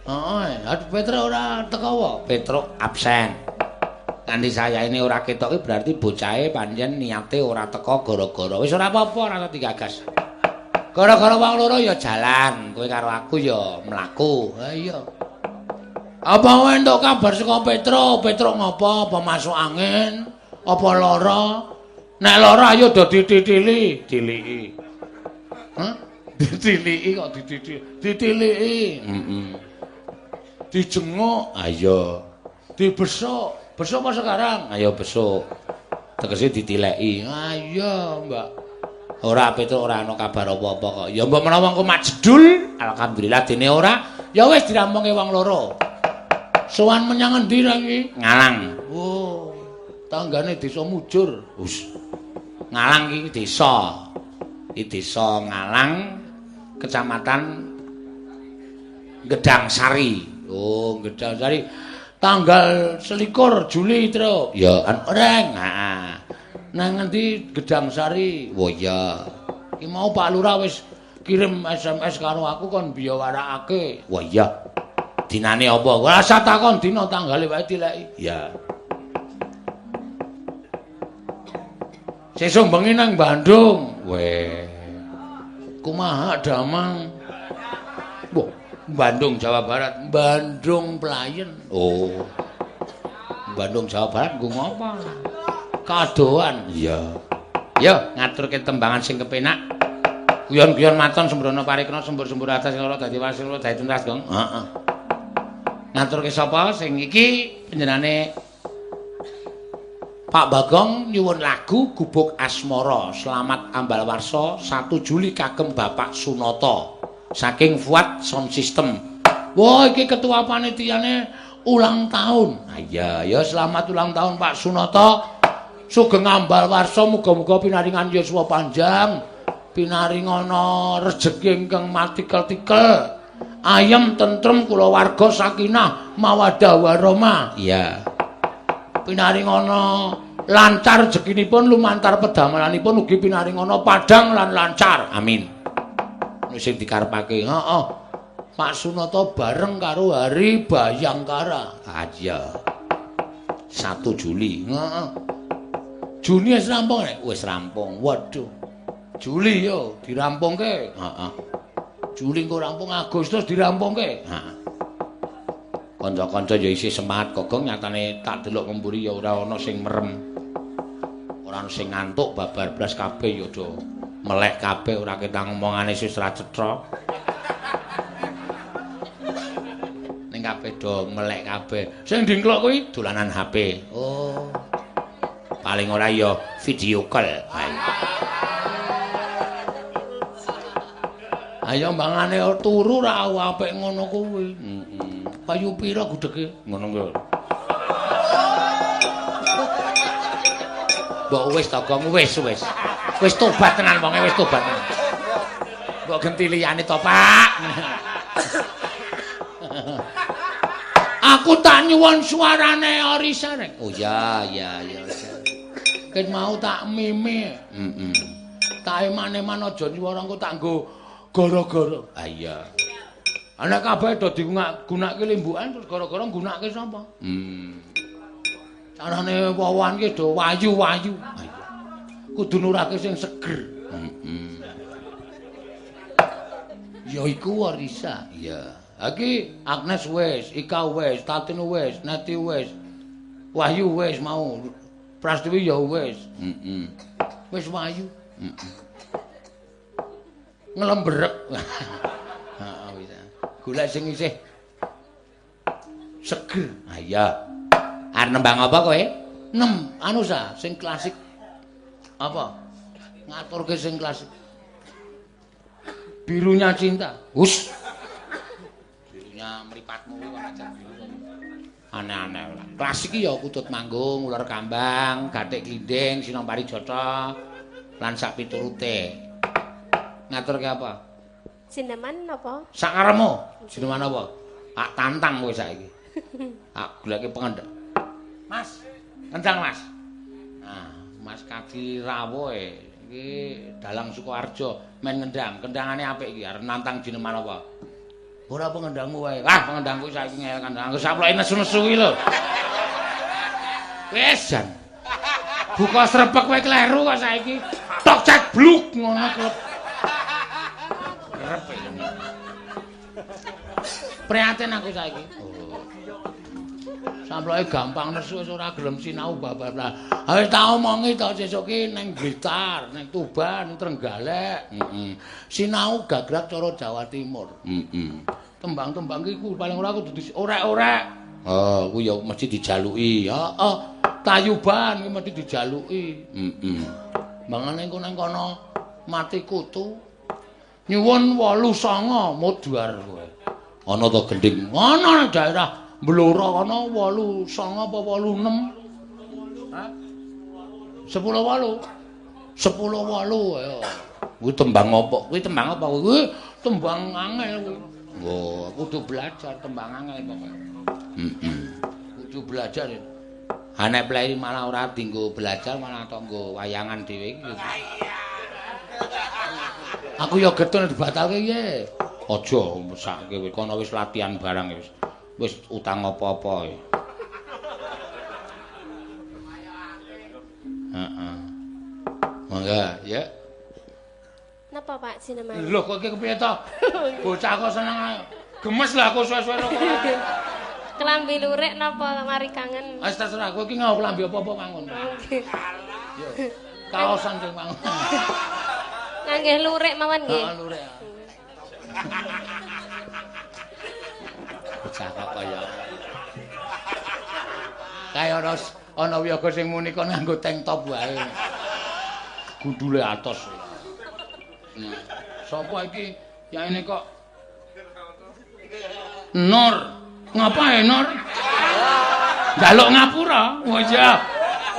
Heeh, aduh Petruk ora teko wae. Petruk absen. Kanthi saya ini ora ketok iki berarti bocahe pancen niate ora teko gara-gara. Wis ora apa-apa, ora digagas. Gara-gara wong loro ya jalan, kowe karo aku ya mlaku. Ha iya. Apa kowe entuk kabar saka Petruk? Petruk ngopo? Apa masuk angin? Apa lara? Nek lara ayo do dititili, diliki. Hah? Ditiliki kok dititili. Ditiliki. Heeh. Dijenguk, ayo. Dibesuk. Besuk apa sekarang? Ayo besuk. Tegese ditileki. Ayo, Mbak. Ora Petruk ora ana kabar apa-apa kok. Ya mbok menawa engko majedul, alhamdulillah dene ora, ya wis dirampungke wong loro. Sowan menyang endi ra iki? Ngalang. Oh, tanggane desa Mujur. Hus. Ngalang iki desa. Iki desa Ngalang, Kecamatan Gedangsari. Oh, Gedangsari. Tanggal 21 Juli, Truk. Ya, reng. Heeh. Nang ngendi Gedangsari? Oh iya. Ki mau Pak Lurah wis kirim SMS karo aku kon biyawarakake. Wah iya. Dinane apa? Ora usah takon dina tanggale wae dileki. Iya. Sesuk bengi nang Bandung. Weh. Kumaha damang? Wah, Bandung Jawa Barat, Bandung Playen. Oh. Bandung Jawa Barat nggo ngopo? Kadoan. Iya. Yo ngaturke tembangan sing kepenak. Guyon-guyon maton sembrono parikna sembur-sembur atas ora dadi wasil ora dadi tuntas, Gong. Heeh. Ngaturke sapa sing iki panjenengane Pak Bagong nyuwun lagu Gubuk Asmara. Selamat Ambal Warsa 1 Juli kagem Bapak Sunoto saking Fuad Sound System. Wah, iki ketua panitiane ulang tahun. Ha iya, ya selamat ulang tahun Pak Sunoto. Sugeng ambal warsa muga-muga pinaringan yuswa panjang, pinaringana rejeki ingkang matikel-tikel, ayem tentrem kulawarga sakinah mawaddah warahmah. Iya. Pinaringana lancar rezekinipun lumantar pedamelanipun ugi pinaringana padhang lan lancar. Amin. Sing dikarepake. Heeh. Pak Sunoto bareng karo Hari Bayangkara. Ah iya. 1 Juli. Heeh. Juni wis rampung nek? Wis rampung. Waduh. Juli yo dirampungke. Heeh. Juli engko rampung, Agustus dirampungke. Heeh. Kanca-kanca ya isih semangat kok, Gong, nyatane tak delok ngemburi ya ora ana sing merem. Ora ana sing ngantuk babar blas kabeh ya do melek kabeh ora ketang omongane wis ra cetha. Ning kabeh do melek kabeh. Sing dingklok kuwi dolanan HP. Oh. Paling ora ya video call. Ayo mbangane turu ra apik ngono kuwi. Heeh. Payu pira gudhege? Ngono kuwi. Mbok wis to, Gong, wis wis. Wis tobat tenan wonge, wis tobat tenan. Mbok genti liyane to, Pak. Aku tak nyuwun suarane Orisa rek. Oh ya, ya, ya. Ket mau tak mime. Heeh. Tak eman-eman aja nyuwara engko tak nggo gara-gara. Ah iya. Ana kabeh do digunakake limbukan terus gara-gara nggunakake sapa? Carane wowoan ki do wayu-wayu. Ah iya. Kudu nurake sing seger. Heeh. Ya iku Orisa. Iya. Iki Agnes wis, Ika wis, Tatin wis, Neti wis. Wahyu wis mau. Prastiwi ya wis. Heeh. Wis wayu. Heeh. Ngelembrek. Heeh wis. Golek sing isih seger. Ah iya. Arep nembang apa kowe? Nem, anu sa, sing klasik. Apa? Ngaturke sing klasik. Birunya cinta. Hus. Birunya mripatmu kuwi kok ajar biru. Aneh-aneh lah. Klasik iki ya kutut manggung, ular kambang, gathik glinding, sinompari jata, lan sak piturute. Ngaturke apa? Sineman napa? Sakaremu. Sineman apa? Tak tantang kowe saiki. Tak goleke pengendhak. Mas, kendang Mas. Nah, Mas Kadi Rawoe iki dalang Sukoharjo men ngendang. Kendangane apik iki arep nantang jineman apa? Ora pengendangmu wae. Wah, pengendangku saiki ngel kandang. Aku saploke nesu-nesu kuwi lho. Wis jan. Buka srepek kowe kleru kok saiki. Tok cek bluk ngono klep. Kerep iki. Prihatin aku saiki. Oh. Samploke gampang nesu wis ora gelem sinau babar. Ha wis tak omongi to sesuk ki ning Blitar, ning Tuban, ning Trenggalek. Heeh. Sinau gagrak cara Jawa Timur. Heeh. Tembang-tembang ki ku paling ora kudu orek-orek. Oh, kuwi ya mesti dijaluki. Heeh. Tayuban kuwi mesti dijaluki. Heeh. Mangane engko nang kono mati kutu. Nyuwun 8-9 modar kowe. Ana to gending? Ana nang daerah Blora ana 8-9 apa 8-6? Hah? 10-8. 10-8 ayo. Kuwi tembang apa? Kuwi tembang apa kuwi? Tembang angel kuwi. Oh, kudu belajar tembang angel pokoke. Heeh. Kudu belajar. Ha nek plei malah ora dienggo belajar malah tanggo wayangan dhewe iki. Aku ya getun dibatalke piye? Aja mesake kowe kono wis latihan barang wis. Wis utang apa-apa. Heeh. Mangga, ya. Napa Pak sineman? Lho kok iki kepiye to? Bocah kok seneng gemes lah aku suwe-suwe kok. Klambi lurik napa mari kangen? Wis terserah kowe iki nggawa klambi apa-apa mangun. Nggih. Yo. Kaosan sing mangun. Nggih lurik mawon nggih. Heeh, lurik. Bocah kok kaya kaya ana wiyaga sing muni kon nganggo tank top wae. Gundule atos. Nah, sapa iki? Ya ini kok Nur. Ngapae Nur? Njaluk ngapura. Oh iya.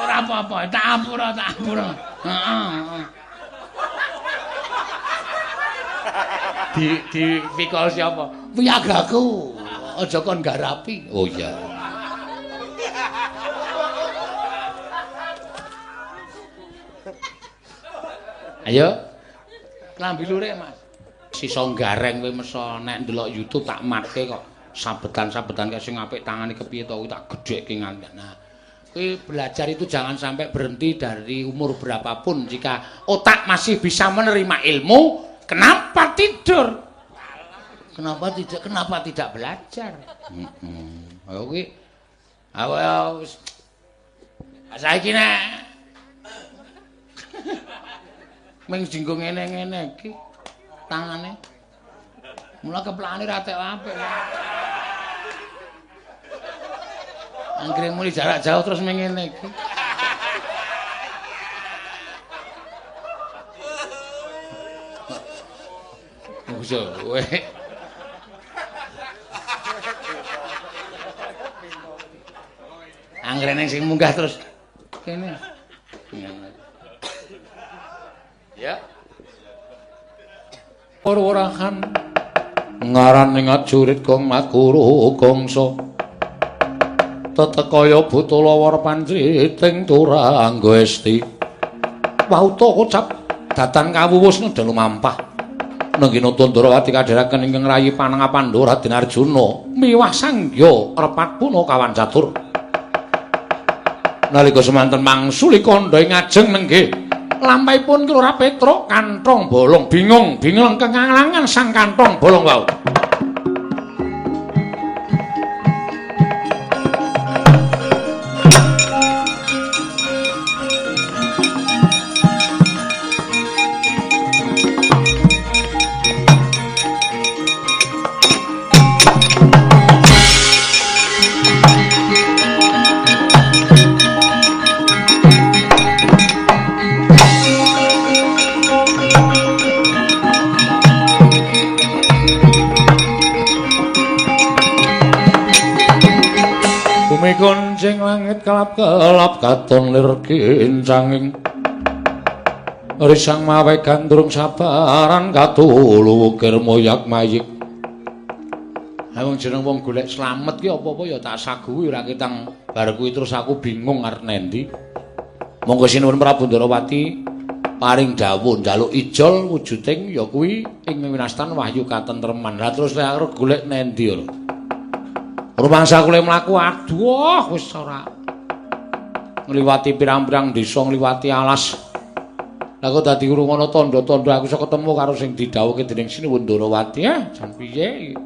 Ora apa-apa, tak apura, tak apura. Heeh. Di pikol siapa? Wiyagaku. Aja kon garapi. Oh iya. Ayo. Klambi lurik, Mas. Sisa gareng kowe meso nek ndelok YouTube tak matke kok. Sabetan-sabetan kaya sing apik tangane kepiye to kuwi tak gedhekke nganti. Nah, kuwi belajar itu jangan sampai berhenti dari umur berapapun. Jika otak masih bisa menerima ilmu, kenapa tidur? Kenapa tidak? Kenapa tidak belajar? Heeh. Ayo kuwi. Ayo wis. Saiki nek ming jinggo ngene-ngene iki tangane. Mula keplakane ra tek apik. Anggere muni jarak jauh terus ming ngene iki. Ojo kowe. Anggrene sing munggah terus kene. Ya. Ora-orahan ngarane ngajurit gong makuru gongso. Tetekaya buta lawar pancriting turangga esti. Wauta kocap datan kawuwus nedha lumampah. Nenggina Ndrawati kadheraken ingkang rayi Panangapandha Raden Arjuna miwah sanggya repat puna kawan catur. Nalika semanten mangsuli kandha ing ngajeng nenggih lampahipun Kelurahan Petruk kantong bolong bingung bingung kengalangan sang kantong bolong wau. Koncing langit kelap-kelap katon lir kincanging risang mawe gandrung sabaran katulu wukir moyak mayik. Ha wong jeneng wong golek slamet ki apa-apa ya tak saguhi ora ketang bar kuwi terus aku bingung arep nendi. Monggo sinuwun Prabu Ndrawati paring dawuh njaluk ijol wujuding ya kuwi ing winastan wahyu katentreman. Lah terus lek arep golek nendi ora? Rumangsa kula mlaku aduh wis ora ngliwati pirang-pirang desa ngliwati alas. Lah kok dadi urung ana tandha-tandha aku iso ketemu karo sing didhawuhke dening Sinuwun Ndrawati jan piye iki.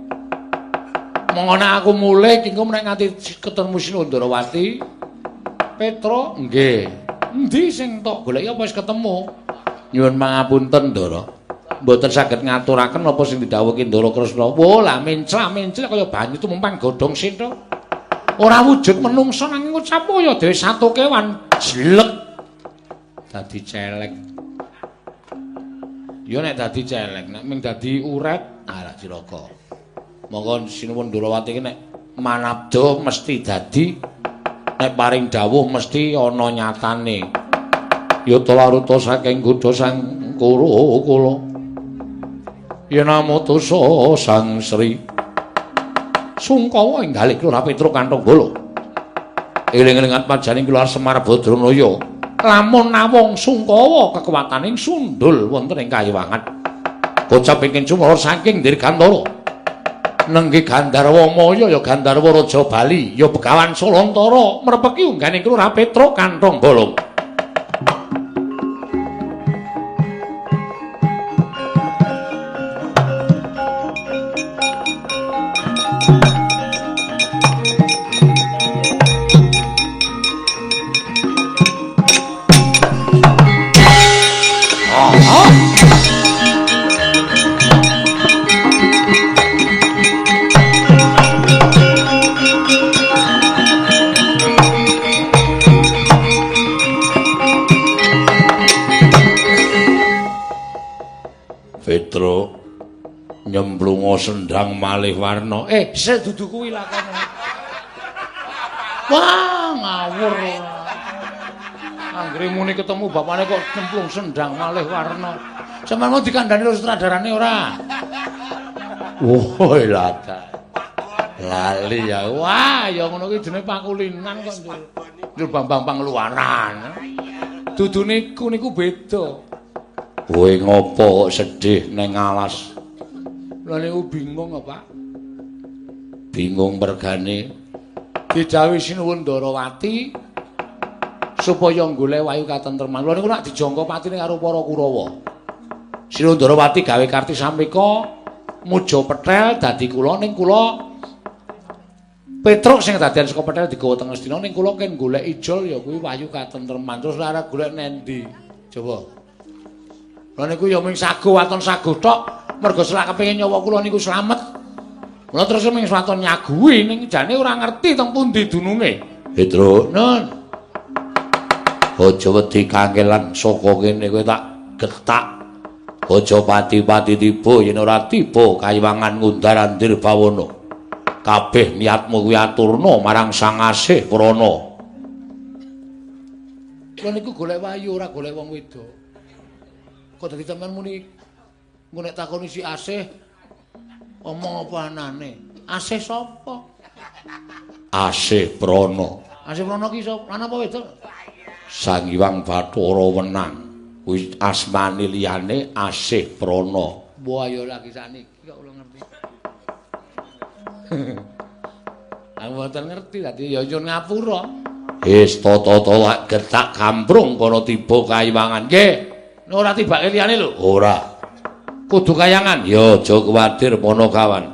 Monggo nek aku mulih iki engko nek nganti ketemu Sinuwun Ndrawati Petro nggih. Endi sing tok goleki apa wis ketemu? Nyuwun pangapunten Ndara. Mboten saged ngaturaken apa sing didhawuhke Ndara Kresna. Wo lah mencla-mencla kaya banyu tumempang godhong sentha. Ora wujud menungsa nanging ngucap kaya dhewe satu kewan jlek. Dadi celek. Ya nek dadi celek, nek ming dadi uret, ah cilaka. Monggo Sinuwun Ndrawati iki nek manabda mesti dadi, nek paring dawuh mesti ana nyatane. Yata laruta saking godha sang Kuru kula. Yen amutusa Sang Sri Sungkawa ing galih Kelurahan Petruk kantong bolo. Eling-eling atmajaning Kelurahan Semar Badranaya. Lamun nawung sungkawa kekuwataning sundul wonten ing kayiwangan. Kocap ingkang cumara saking Dirgantara. Nenggih Gandharwa Maya ya Gandharwa Raja Bali ya Begawan Salantara mrepeki ungganing Kelurahan Petruk kantong bolong. Petro nyemplunga sendang malih warna. Sik dudu kuwi lakone. Wah, ngawur. Anggere muni ketemu bapane kok nyemplung sendang malih warna. Sampeyan mau dikandhani karo sutradarane ora? Woi, lada. Lali ya. Wah, ya ngono kuwi jenenge pakulinan kok. Njur Bambang Pangluwaran. Dudu niku niku beda. Kowe ngopo kok sedih neng alas? Lha niku bingung kok, Pak. Bingung mergane didhawuhi Sinuwun Ndrawati supaya golek wahyu katentreman. Lha niku nak dijangka patine karo para Kurawa. Sinuwun Ndrawati gawe karti samika muja pethel dadi kula ning kula Petruk sing dadian saka pethel digawa teng Astina ning kula ken golek ijol ya kuwi wahyu katentreman. Terus lara golek nendi? Coba. Lha niku ya mung sago waton sago tok, mergo selak kepengin nyawa kula niku slamet. Kula terus mung waton nyaguhi ning jane ora ngerti teng pundi dununge. Petruk, nun. Aja wedi kangelan saka kene kowe tak getak. Aja pati-pati tiba yen ora tiba kayiwangan ngundar-andir bawana. Kabeh niatmu kuwi aturna marang Sang Asih Prana. Kula niku golek wayu ora golek wong wedok. Kok dadi sampean muni engko nek takoni si Asih omong apa anane? Asih sapa? Asih Prana. Asih Prana ki sapa? Lanang apa wedok? Sang Hyang Bathara Wenang. Kuwi asmane liyane Asih Prana. Wah ya lagi sakniki kok kula ngerti. Aku mboten ngerti dadi ya nyun ngapura. Wis tata-tata lak getak kamprung kono tiba kayiwangan. Nggih. Ora tibake liyane lho. Ora. Kudu kayangan. Ya aja kuwatir Panakawan.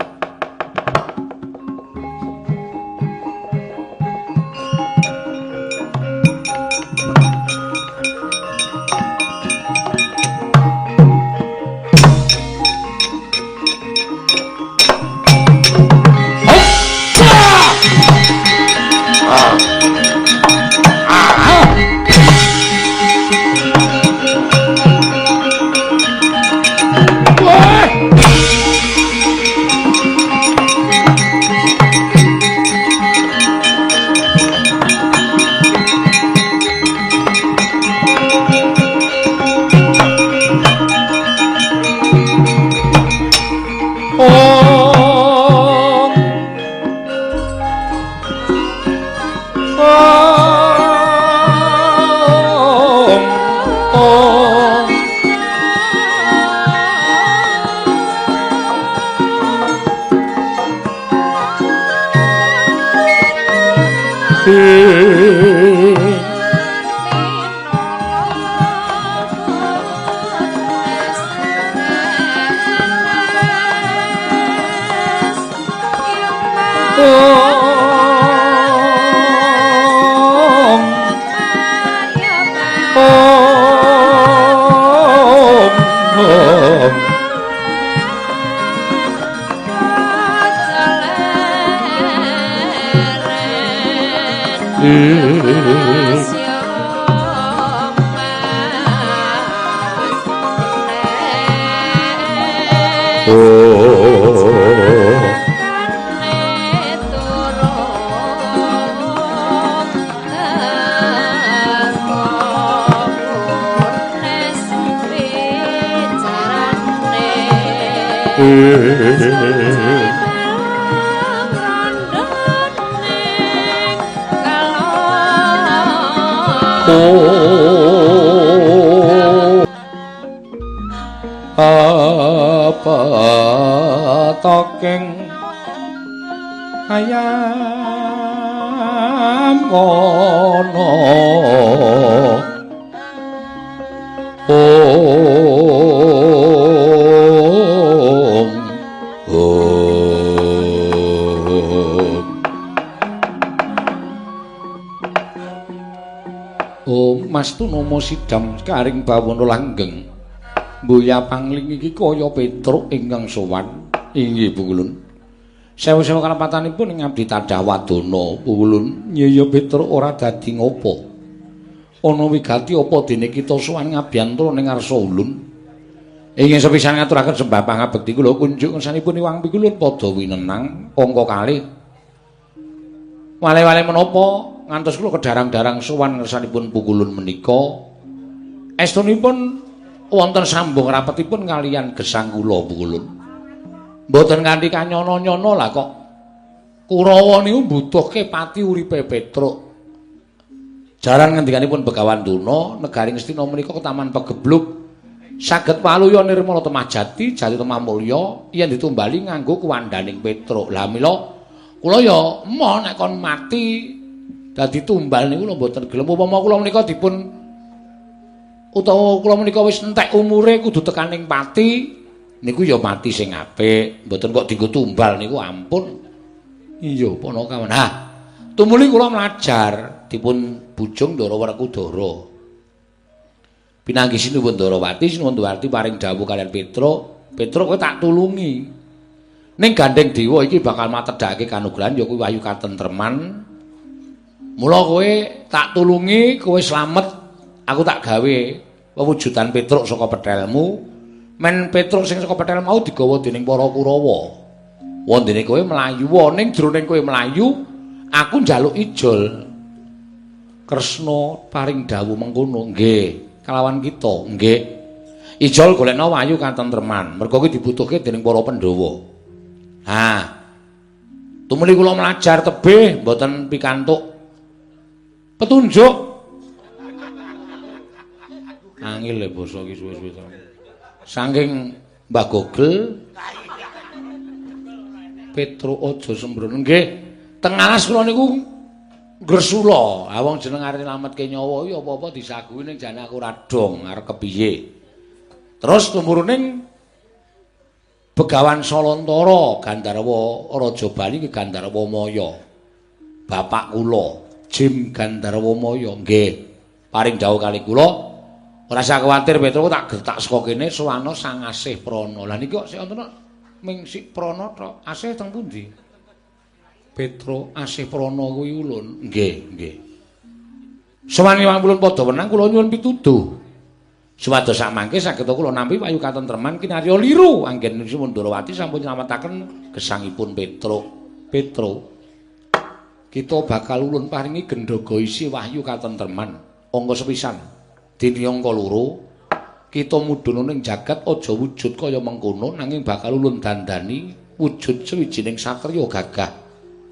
Petoking ayam kono om om Om Mas Tunomo sidam karing bawana langgeng. Mboya pangling iki kaya Petruk ingkang sowan. Inggih Pukulun. Sewu-sewu kalepatanipun ing abdi tadah wadana Pukulun. Nyaya Petruk ora dadi ngopo. Ana wigati apa dene kita sowan ngabiyantara ning ngarsa ulun. Ingin sepisan ngaturaken sembah pangabekti kula kunjuk ngersanipun Iwang Pikulun padha winenang angka kalih. Wale-wale menapa ngantos kula kedarang-darang sowan ngersanipun Pukulun menika. Estunipun wonten sambung rapetipun kaliyan gesang kula Pukulun. Mboten nganti kanyono-nyono lah kok. Kurawa niku mbutuhke pati uripe Petruk. Jaran ngendikanipun Begawan Durna, negari Ngastina menika ketaman pegebluk saged waluya nirmala temah jati, jati temah mulya yen ditumbali nganggo kuwandaning Petruk. Lah mila kula ya emoh nek kon mati dadi tumbal niku lho mboten gelem. Upama kula menika dipun utawa kula menika wis entek umure kudu tekaning pati niku ya mati sing apik, mboten kok dienggo tumbal niku ampun. Iya Panakawan. Ha, tumuli kula mlajar dipun bujung Ndara Werkudara. Pinanggih Sinuwun Ndarawati, Sinuwun Ndarawati paring dawuh kaliyan Petruk, Petruk kowe tak tulungi. Ning gandeng dewa iki bakal matedhake kanugrahan ya kuwi wahyu katentreman. Mula kowe tak tulungi, kowe slamet, aku tak gawe wewujudan Petruk saka pethelmu. Men Petruk sing saka pethel mau digawa dening para Kurawa. Wondene kowe mlayu, ning jroning kowe mlayu, aku njaluk ijol. Kresna paring dawuh mengkono nggih kalawan kita nggih. Ijol golekna wahyu katentreman, merga kuwi dibutuhke dening para Pandhawa. Ha. Tumuli kula mlajar tebih mboten pikantuk petunjuk. Angel le basa iki suwe-suwe. Saking Mbah Gogel Petro aja sembrono nggih. Teng alas kula niku ngresula. Ha wong jeneng arep nylametke nyawa iki apa-apa disaguhi ning jane aku ora dong arep kepiye. Terus tumuruning Begawan Salantara Gandharwa Raja Bali ki Gandharwa Maya. Bapak kula Jim Gandharwa Maya nggih. Paring dawuh kali kula ora usah kuwatir Petro tak gertak saka kene sowana Sang Asih Prana. Lah niki kok sik wonten ming sik Prana tok. Asih teng pundi? Petro Asih Prana kuwi ulun. Nggih, nggih. Sowan ulun padha wenang kula nyuwun pituduh. Supados samangke saged kula nampi wahyu katentreman kinarya liru anggen Sumandrawati sampun nylametaken gesangipun Petro. Petro, kita bakal ulun paringi gendhoga isi wahyu katentreman angka sepisan. Dene angka loro, kita mudhun ning jagat aja wujud kaya mengkono nanging bakal ulun dandani wujud sawijining satriya gagah.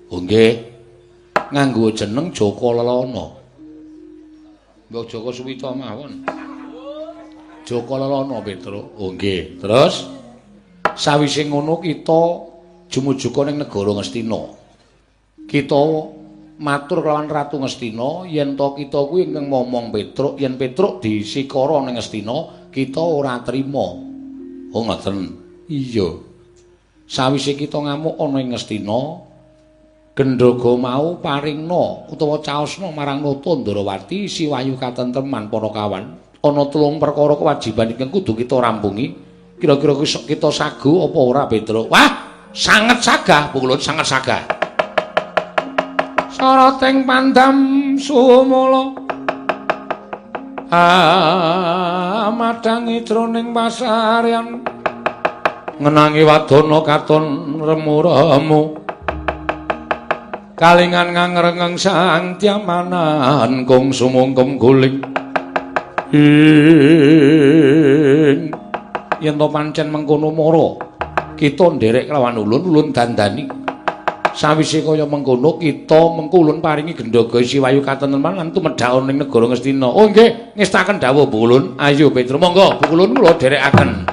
Oh nggih. Nganggo jeneng Jaka Lelana. Mbok Jaka Suwita mawon. Jaka Lelana Petro. Oh nggih. Terus sawise ngono kita jumujuka ning negara Ngastina. Kita matur kelawan Ratu Ngastina yen to kita kuwi ingkang momong Petruk, yen Petruk disikara ning Ngastina, kita ora trima. Oh ngoten. Iya. Sawise kita ngamuk ana ing Ngastina, gendhoga mau paringna utawa caosna marang Nata Ndrawati isi wahyu katentreman para kawan. Ana telung perkara kewajiban ingkang kudu kita rampungi. Kira-kira kita sagu apa ora Petro? Wah, sanget sagah, Pukulun sanget sagah. Sarating pandam sumala amadhangi jroning pasaryan ngenangi wadana katon remu-remu kalingan ngangrengeng sang tiamanan kung sumungkem guling ing yen to pancen mengkono mara kita nderek kelawan ulun, ulun dandani. Sawise kaya mengkono kita mengko ulun paringi gendhoga isi wahyu katentreman lan tumedhak ning negara Ngastina. Oh nggih, ngestaken dawuh Bu Ulun. Ayo Petro, monggo Bu Ulun kula dherekaken.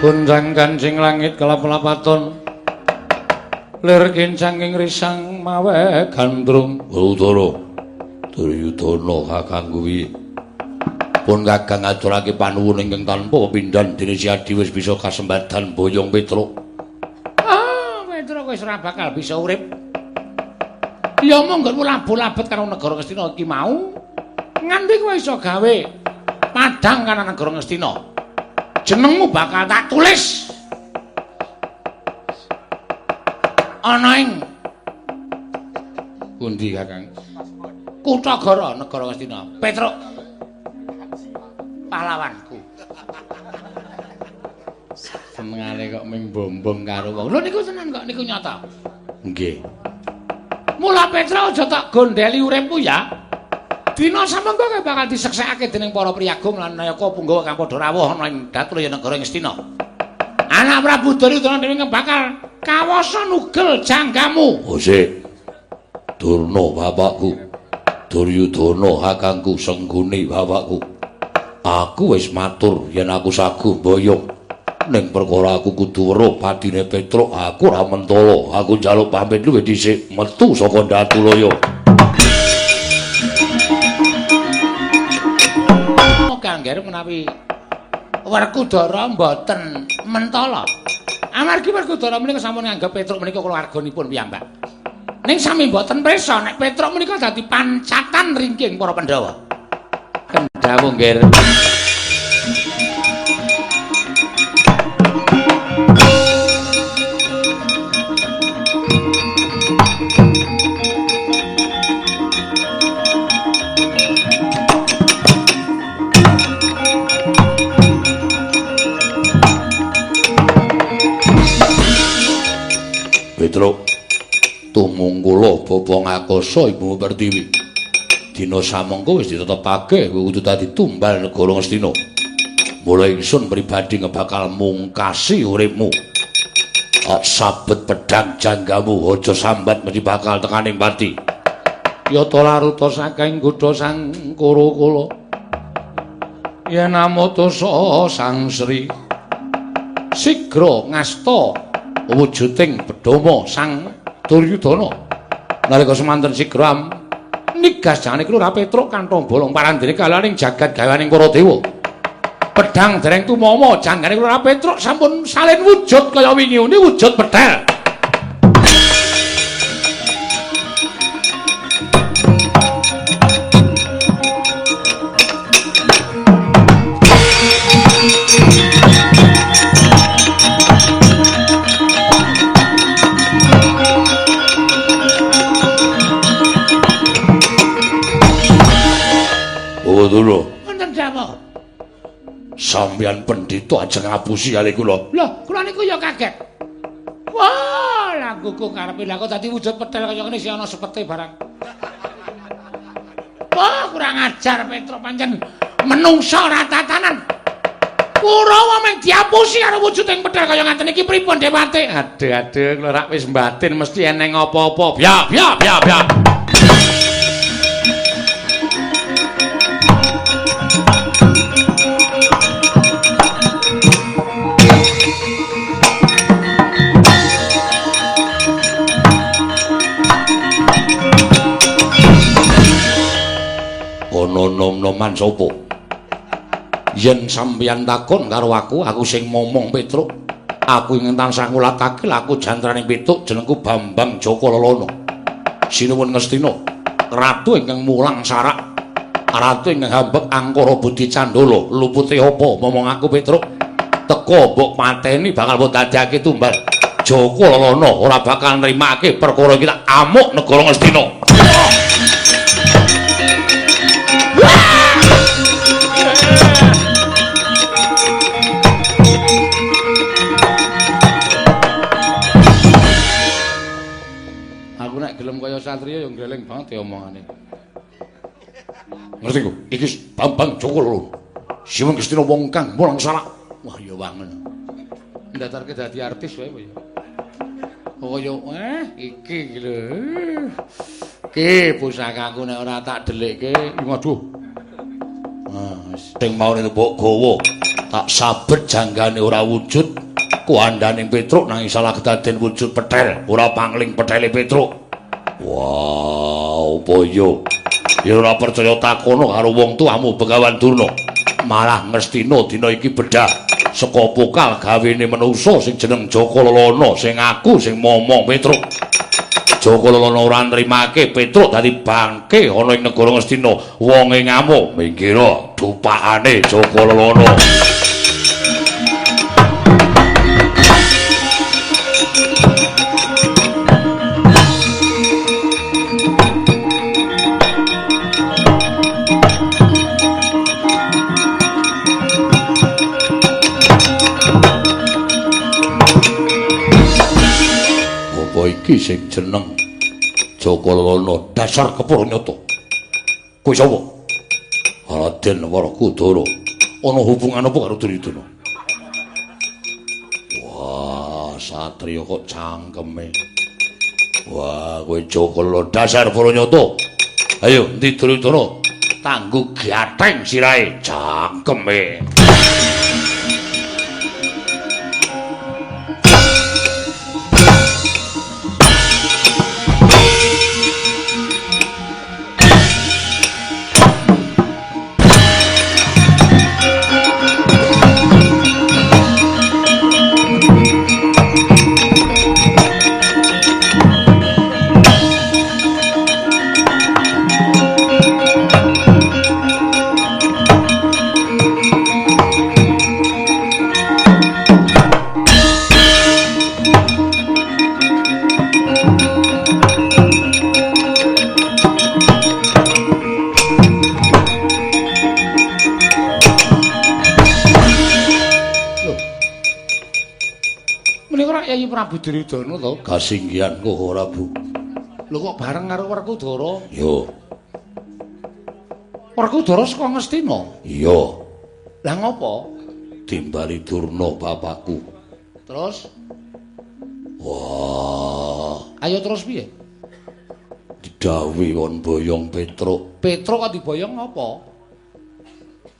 Gonjang kancing langit kelap-lapaton Lir kincanging risang mawe gandrung. Udara Duryudana kakang kuwi pun kakang ngaturake panuwun ingkang tanpa pepindhan dene Si Adi wis bisa kasembadan boyong Petruk. Ah, Petruk wis ora bakal bisa urip. Ya mung nggonmu labuh-labet karo negara Ngastina iki mau. Nganti kowe iso gawe padhang kana negara Ngastina. Jenengmu bakal tak tulis ana ing pundi Kakang? Kutagara negara Ngastina. Petruk pahlawanku. Senengane kok ming bombong karo wong. Lho niku tenan kok, niku nyata. Nggih. Mula Petruk aja tak gondeli uripmu ya. Dina samengko kowe bakal diseksekake dening para priyagung lan nayaka punggawa kang padha rawuh ana ing Datulaya negara Ngastina. Anak Prabu Duryudana dhewe bakal kawasa nugel janggamu. Oh sik. Durna bapakku. Duryudana kakangku senggune bapakku. Aku wis matur yen aku saguh mboyong. Ning perkara aku kudu weruh patine Petruk, aku ora mentala. Aku njaluk pamit luwih dhisik metu saka Datulaya. Kangger menawi Werkudara mboten mentala. Amargi Werkudara menika sampun nganggep Petruk menika keluarganipun piyambak. Ning sami mboten prisa nek Petruk menika dadi pancatan ringking para Pandhawa. Kendhawu nggih. Petruk, tumungkula bapa ngakasa Ibu Pertiwi. Dina samengko wis ditetepake kowe kudu dadi tumbal negara Ngastina. Mula ingsun pribadi ngebakal mungkasi uripmu. Tak sabet pedhang janggamu aja sambat mesti bakal tekaning pati. Yata laruta saking godha sang Kuru kula. Yen amutasa Sang Sri sigra ngasta wujuding bedama Sang Duryudana. Nalika semanten sigra nigas jane kula Petruk kanthong bolong parandene kalaning jagat gawaning para dewa. Pedhang dereng tumama janggane kula Petruk sampun salin wujud kaya wingi uni wujud pedhel. Dulu. Wonten dawuh. Sampeyan pendhita ajeng ngapusi kali kula. Lho, kula niku ya kaget. Wah, laguku karepe lha kok dadi wujud petel kaya ngene si ana sepete barang. Wah, kurang ajar Petruk pancen menungsa ora tatanan. Kurawa mung diapusi karo wujuding petel kaya ngaten iki pripun dewate? Aduh, aduh, kula rak wis mbatin mesti eneng apa-apa. Bya, bya, bya, bya. Ana nom-noman sapa? Yen sampeyan takon karo aku, aku sing momong Petruk. Aku ingin tansah ngulatake laku jantraning Petruk jenengku Bambang Jaka Lelana. Sinuwun Ngastina, ratu ingkang mulang sarak, ratu ingkang hambek angkara budi candala. Lupute apa momong aku Petruk? Teka mbok pateni bakal mbok dadekake tumbal. Jaka Lelana ora bakal nrimake perkara iki tak amuk negara Ngastina. Aku nek gelem kaya satriya ya ngleleng banget ya omongane. Ngerti ku? Iki Bambang Jaka Lelana. Sinuwun Ngastina wong kang mulang sarak. Wah ya wangen. Ndatarke dadi artis wae ya. Oh ya iki iki lho. Ki pusakaku nek ora tak dhelikke, waduh. Ah, sing mau mbok gawa tak sabet janggane ora wujud. Kuandhaning Petruk nanging salah kedaden wujud pethel, ora pangling pethele Petruk. Wah, apa iya? Yen ora percaya takono karo wong tuamu Begawan Durna. Malah Ngastina dina iki bedah saka pokal gawene manungsa sing jeneng Jaka Lelana, sing aku sing momong Petruk. Jaka Lelana ora nrimake Petruk dadi bangke ana ing negara Ngastina. Wonge ngamuk minggira dupakane Jaka Lelana. Iki sing jeneng Jaka Lelana dasar kepara nyata. Kowe sapa? Raden Werkudara. Ana hubungan apa karo Duryudana? Wah, satriya kok cangkeme. Wah, kowe Jaka Lelana dasar para nyata. Ayo, endi Duryudana? Tanggo gatheng sirahe cangkeme. Prabu Duryudana to? Kasinggihan Koko Prabu. Lho kok bareng karo Werkudara? Iya. Werkudara saka Ngastina? Iya. Lah ngopo? Timbali Durna bapakku. Terus? Wah, ayo terus piye? Didhawuhi kon boyong Petruk. Petruk kok diboyong ngopo?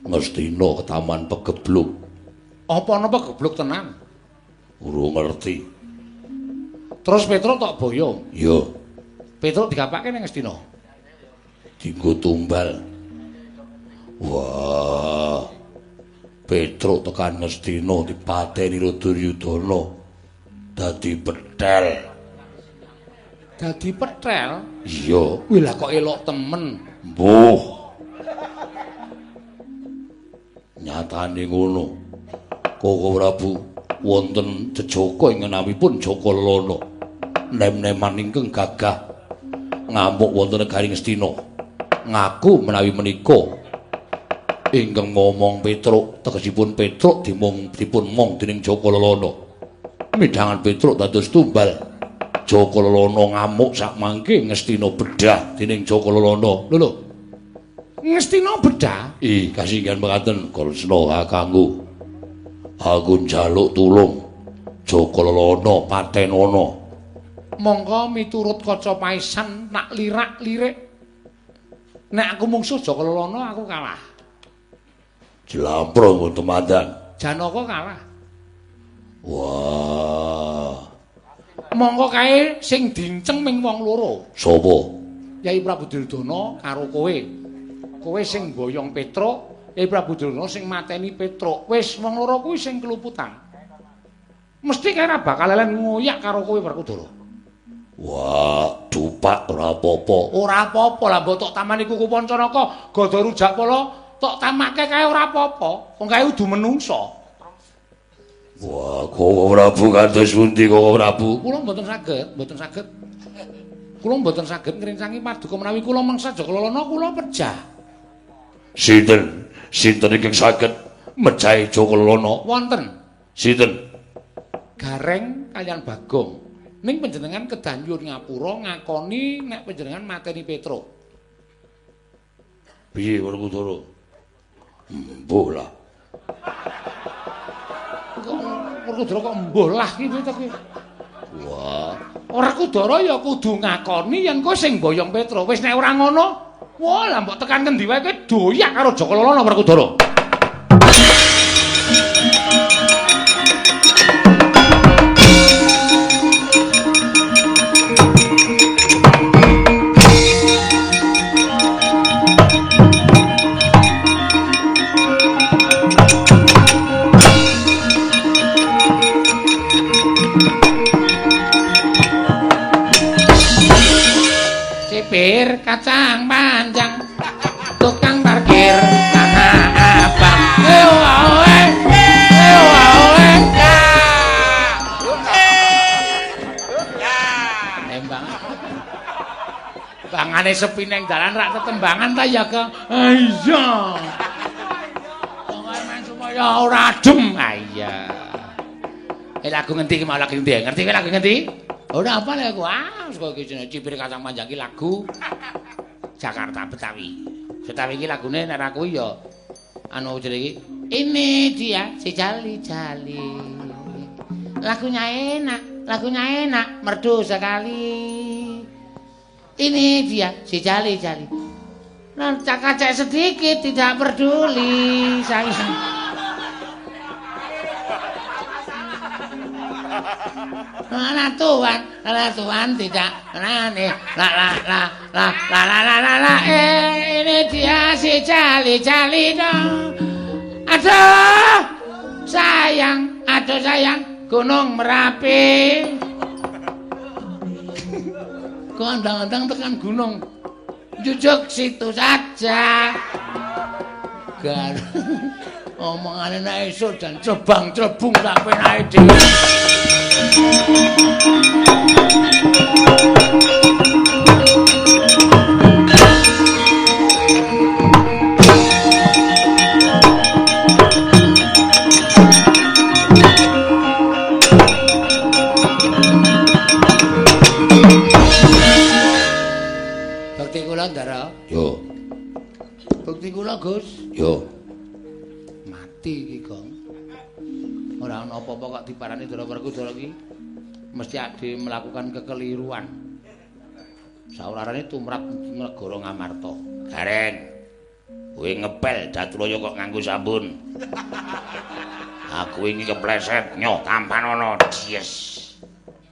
Ngastina ketaman pegebluk. Apa ana pegebluk tenan? Urung ngerti. Terus Petruk tok boyong? Iya. Petruk digapake ning Ngastina? Dinggo tumbal. Wah. Petruk tekan Ngastina dipateni karo Duryudana. Dadi pethel. Dadi pethel? Iya. Wih lah kok elok temen. Mbuh. Nyatane ngono. Koko Prabu wonten jejaka ing ngenawipun Jaka Lelana. Nem-neman ingkang gagah ngamuk wonten negari Ngastina. Ngaku menawi menika ingkang ngomong Petruk, tegesipun Petruk dipun mong dening Jaka Lelana. Midhangan Petruk dados tumbal. Jaka Lelana ngamuk sakmangke Ngastina bedah dening Jaka Lelana. Lho lho. Ngastina bedah? Ih, kasinggihan mekaten Kresna kakangku. Aku njaluk tulung Jaka Lelana patenana. Mongko miturut kaca paesan nak lirak-lirik. Nek aku mungsuh Jaka Lelana aku kalah. Jlampro nggon temandan. Janaka kalah. Wah. Mongko kae sing dinceng ming wong loro. Sapa? Yai Prabu Duryudana karo kowe. Kowe sing boyong Petruk, Yai Prabu Duryudana sing mateni Petruk. Wis wong loro kuwi sing keluputan. Mesti kae ora bakal lelen ngoyak karo kowe Werkudara. Wah, dupak ora apa-apa. Ora apa-apa lah mbok tok tamani kuku Pancanaka, Gada Rujakpala tok tamake kae ora apa-apa. Wong kae udu menungsa. Wah, Koko Prabu kados pundi Koko Prabu? Kula mboten saged, mboten saged. Kula mboten saged ngrincangi paduka menawi kula mangsa Jaka Lelana kula pejah. Sinten? Sinten ingkang saged mejahi Jaka Lelana? Wonten. Sinten? Gareng kaliyan Bagong. Ning panjenengan kedah nyuwun ngapura ngakoni nek panjenengan mateni Petruk. Piye Werkudara? Mbuh lah. Kok Werkudara kok mbuh lah ki piye to kuwi? Wah, Werkudara ya kudu ngakoni yen kowe sing boyong Petruk. Wis nek ora ngono, wah lah mbok tekan ngendi wae kowe doyak karo Jaka Lelana Werkudara. Cipir kacang panjang, tukang parkir tanah abang. Tembang. Bangane sepi neng dalan rak tetembangan ta ya, Kang? Iya. Pokoke men supaya ora adem. Ah iya. Lagu ngendi iki mau lagu ngendi? Ngerti kowe lagu ngendi? Ora apa lek aku. Ah, kok iki jenenge Cipir kacang panjang iki lagu Jakarta Betawi. Betawi iki lagune nek ra kuwi ya anu jenenge iki. Ini dia si Jali-Jali. Lagunya enak, merdu sekali. Ini dia si Jali-Jali. Nah, cakacak sedikit tidak peduli saya. Lah tuan tidak nani la la la la la la la la la ini dia si Jali-Jali dong. Aduh sayang Gunung Merapi. Kok andang-andang tekan gunung jujuk situ saja. Gar omongane nek esuk dan cebang-cebung sak penake dhewe. Bekti kula, Ndara. Yo. Bekti kula, Gus. Yo. Mati iki, Gong. Ora ana apa-apa kok diparani Ndara Werkudara iki. Mesti ade melakukan kekeliruan. Saurarane tumrap negara Ngamarta. Gareng. Kowe ngepel Datulaya kok nganggo sabun. Aku iki kepleset nyoh tampanono. Yes.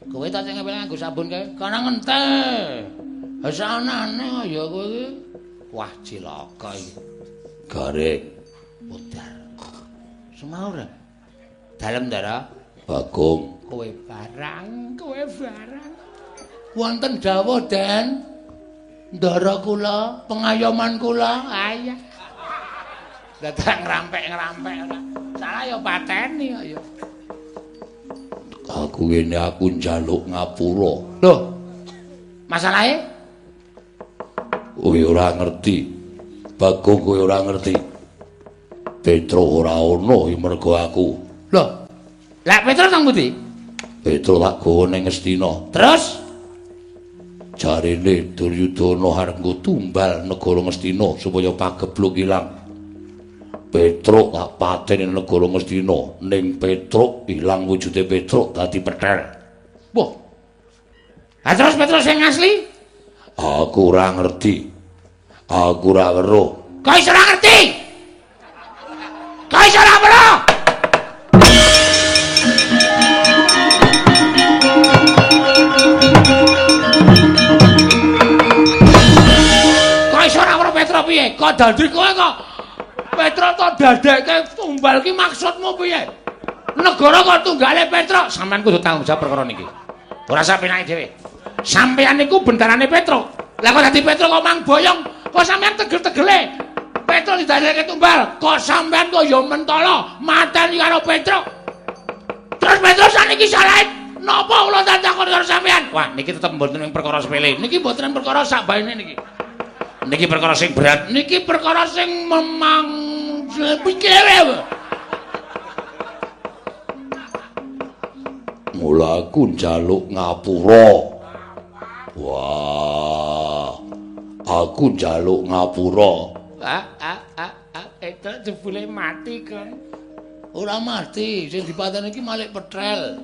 Kowe ta sing ngepel nganggo sabun kae? Kana ngente. Wis anane ya kowe iki. Wah, cilaka iki. Gareng. Modar. Semaur. Dalem, Ndara. Bagong. Kowe barang, kowe barang. Wonten dawuh, Den. Ndara kula, pengayoman kula. Ayah. Dadak ngrampek-ngrampek ora. Salah ya pateni kok ya. Aku ngene aku njaluk ngapura. Lho. Masalahe? Kowe ora ngerti. Bagong kowe ora ngerti. Petro ora ono mergo aku. Lho. Lah Petro nang pundi? Petro tak gawa ning Ngastina. Terus jarene Duryudana arep nggo tumbal negara Ngastina supaya pagebluk ilang. Petruk tak pateni negara Ngastina, ning Petruk ilang wujude Petruk dadi petel. Wah. Lah terus Petruk sing asli? Aku ora ngerti. Aku ora weruh. Kok iso ora ngerti? Kok iso ora weruh? Kok iso ora weruh Petruk piye? Kok dadi kowe kok Petruk to dadekke tumbal ki maksudmu piye? Negara kok tunggale Petruk, sampean kudu tanggung jawab perkara niki. Ora sapenake dhewe. Sampean niku bentarane Petruk. Lah kok dadi Petruk kok mang boyong, kok sampean tegel-tegele. Petruk didadekke tumbal, kok sampean kok ya mentala mateni karo Petruk. Terus Petruk saniki salahe napa kula takon karo sampean? Wah, niki tetep mboten ing perkara sepele. Niki mboten perkara sak baene niki. Niki perkara sing berat, niki perkara sing memang pikire. Mula aku njaluk ngapura. Wah. Aku njaluk ngapura. Itu jebule mati, Kang. Ora mati, sing dipateni iki Malik Petrel.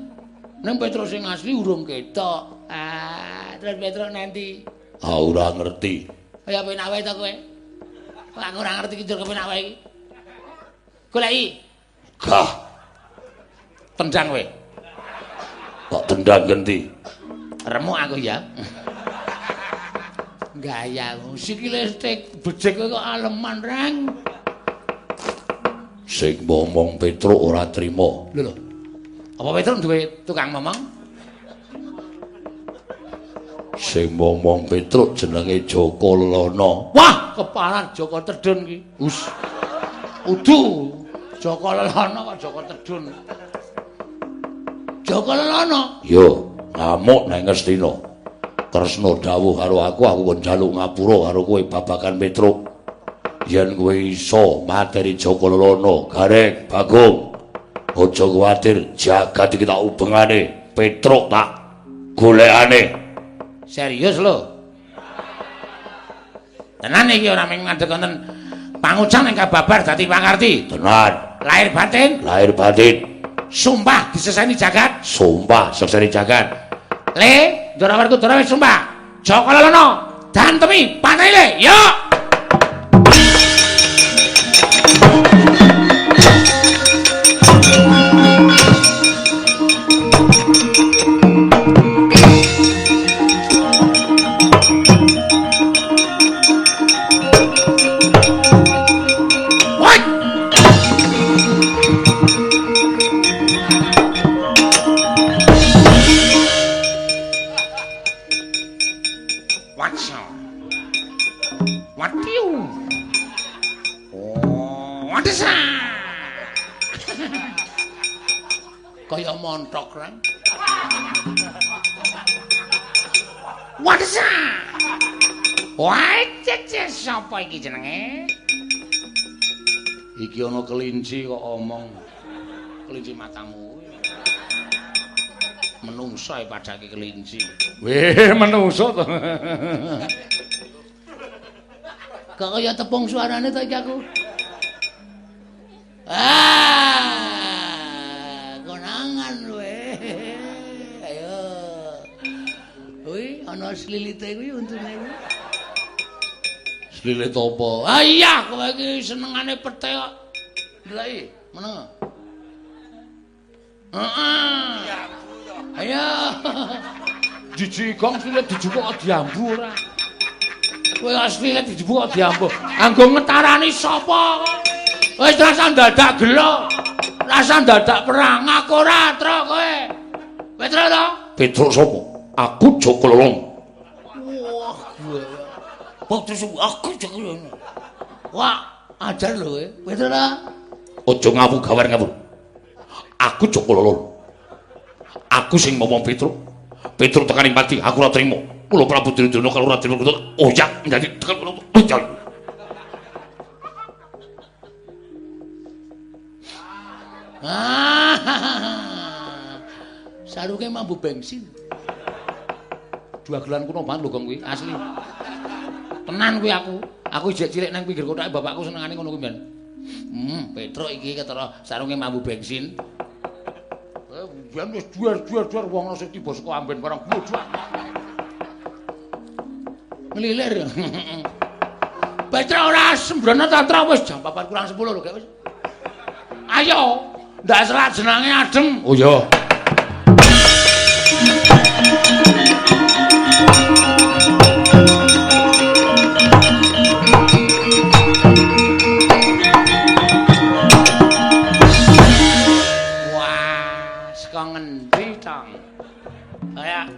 Ning Petruk sing asli urung ketok. Ah, terus Petruk nanti. Ah, ora ngerti. Kaya penak wae to kowe. Kok aku ora ngerti ki njur kepenak wae iki. Goleki. Gah. Tendang kowe. Tak tendang genti. Remuk aku ya. Gaya sikile stik becik kok aleman reng. Sing momong Petruk ora trima. Lho lho. Apa Petruk duwe tukang momong? Sing momong Petruk jenenge Joko Lelono. Wah, kepalan Joko Tedun ki. Us. Udu. Joko Lelono kok Joko Tedun. Joko Lelono. Yo, ngamuk nang Ngastina. Kresna dawuh karo aku, aku kon njaluk ngapura karo kowe babagan Petruk. Yen kowe iso mateni Joko Lelono, Gareng, Bagong. Aja kuwatir, jagat iki tak ubengane, Petruk tak golekane. Serius lho. Tenan iki ora mung ngadeg wonten pangucang ing kababar dadi pangarti. Tenan. Lahir batin, lahir batin. Sumpah diseseni jagat, sumpah seseni jagat. Le, Ndara Werkudara wis sumpah. Joko Lelono, dantemi pateni le. Yo. Kaya montok reng. Wadesa. Wah, cece sapa iki jenenge? Iki ana kelinci kok omong. Kelinci matamu. Menungso e padake kelinci. Weh, menungso to. Kok kaya tepung suarane to iki aku. Ah, konangan kowe. Ayo. Kuwi ana slilite kuwi untune kuwi. Slilit apa? Ah iya, kowe iki senengane pete kok. Ndelok meneng. Heeh. Ayo. Jijik gong slilit dijupuk kok diambu ora. Kowe kok slilit dijupuk kok diambu. Anggo ngetarani sapa kok? Wis rasa dadak gelo. Rasa dadak perang aku ora, Truk kowe. Petruk to? Petruk sapa? Aku Joko Lelono. Wah, gue. Terus aku Joko Lelono. Wah, ajar lho kowe. Petruk ta? Aja ngawur gawer ngawur. Aku Joko Lelono. Aku sing momong Petruk. Petruk tekaning pati, aku ora trimo. Kula Prabu Duryudana karo Raden Werkudara oyak dadi tekan kula. Ah, sarunge mambu bensin. Dua gelan kuno banget lho gong kuwi, asli. Tenan kuwi aku. Aku ijek cilik nang pinggir kothake bapakku senengane ngono kuwi mbiyen. Petruk iki ketara sarunge mambu bensin. Biyen wis duar-duar wong sing tiba saka amben barang bodoh. Ngelilir. Petruk ora sembrono tantra wis jam 3:50 lho gek wis. Ayo, ndak selak jenange adem. Oh iya. Wah, saka ngendi, Tong? Kaya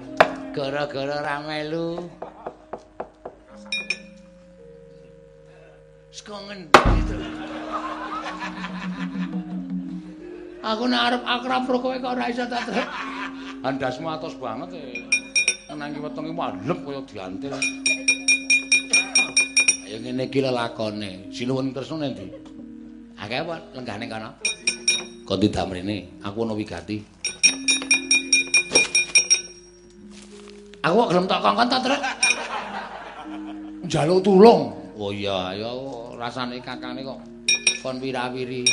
gara-gara ra melu. Saka ngendi to? Aku nek arep akrab karo kowe kok ora iso ta, Truk. Andasmu atos banget e. Nang iki wetenge mandhep kaya diantil. Ayo ngene iki lelakone. Sinuwun Kresna nang ndi? Akeh apa lenggah ning kono? Kon tidak mrene, aku ana wigati. Aku kok gelem tok kongkon ta, Truk? Njaluk tulung. Oh iya, ya rasane kakane kok kon wirawiri.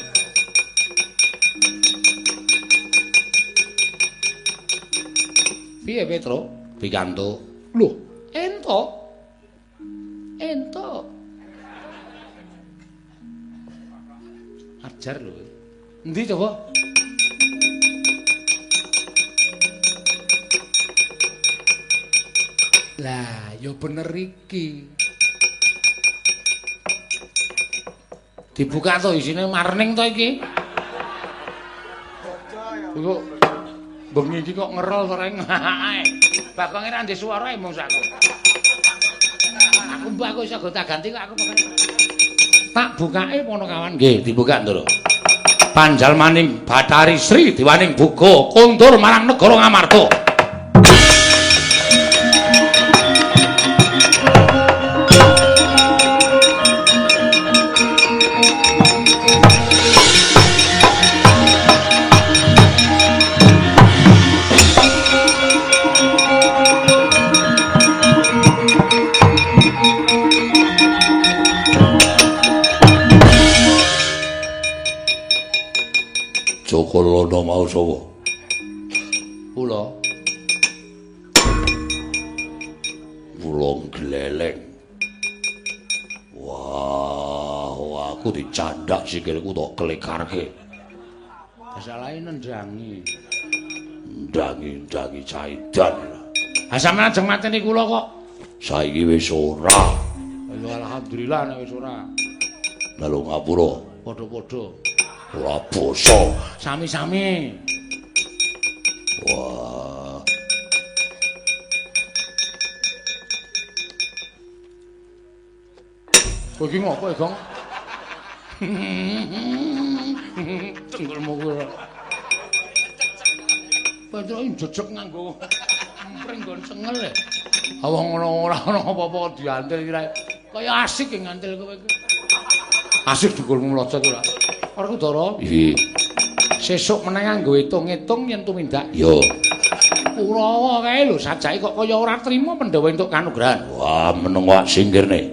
Piye Petruk? Pikantuk. Lho, entuk. Entuk. Ajar lho. Endi coba? Lah, ya bener iki. Dibuka to isine marning to iki. Kok Bengi iki kok ngerol to, Reng. Bagonge ra ndek swara e mung aku. Aku mbak aku iso gonta-ganti kok aku pokoke. Tak bukake Ponokawan. Nggih, dibuka, Ndara. Panjalmaning Bathari Sri Dewaning Buga kondur marang negara Ngamarta. Joko Lono mau sapa? Kula. Kula gleleng. Wah, aku dicandak sikilku tok klekarke. Masalahe nendangi. Ndangi-ndangi caidan. Ha sampeyan ajeng mateni kula kok. Saiki wis ora. Ya alhamdulillah nek wis ora. Lalu ngapura. Padha-padha. Ora basa. Sami-sami. Wah. Kowe iki ngopo, Gong? Cenggulmu kuwi. Petruk jejeg nganggo pringgon cengel e. Wong ngono ora ana apa-apa diantil iki. Kaya asik ngantil kowe iki. Asik dugulmu mlocot ora. Werkudara. Iya. Sesuk meneh nganggo hitung-hitung yen tumindak. Iya. Kurawa kae lho sajake kok kaya ora trima Pandhawa entuk kanugrahan. Wah, meneng wak singkirne.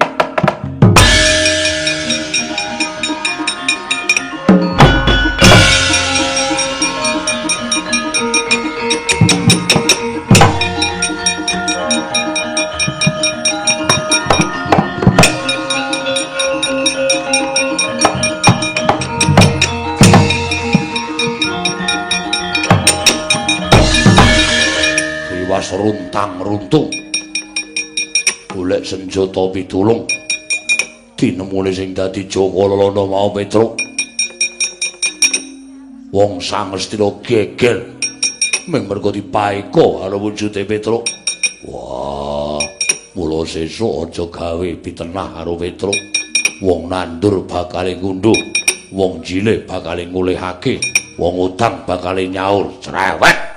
Runtang runtung golek senjata pitulung tinemune sing dadi Joko Lono mau Petruk. Wong sangestina geger mung mergo dipaeka karo wujude Petruk. Wah, mula sesuk aja gawe pitenah karo Petruk. Wong nandur bakale ngunduh, wong jilih bakale ngulihake, wong utang bakale nyaur. Cerewet.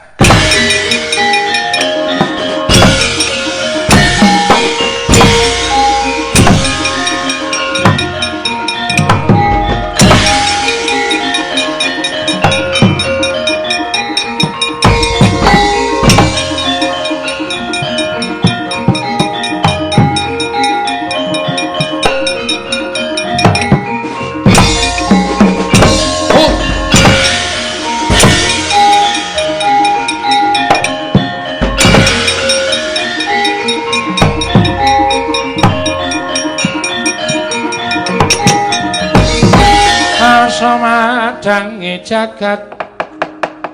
Samadhange jagat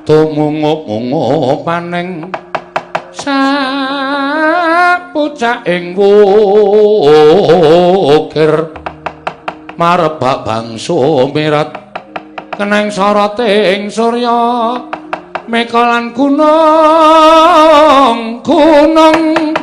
tumungup-mungup paning sapucaking wukir marebak bangsa mirat keneng soroting surya meka lan gunung gunung.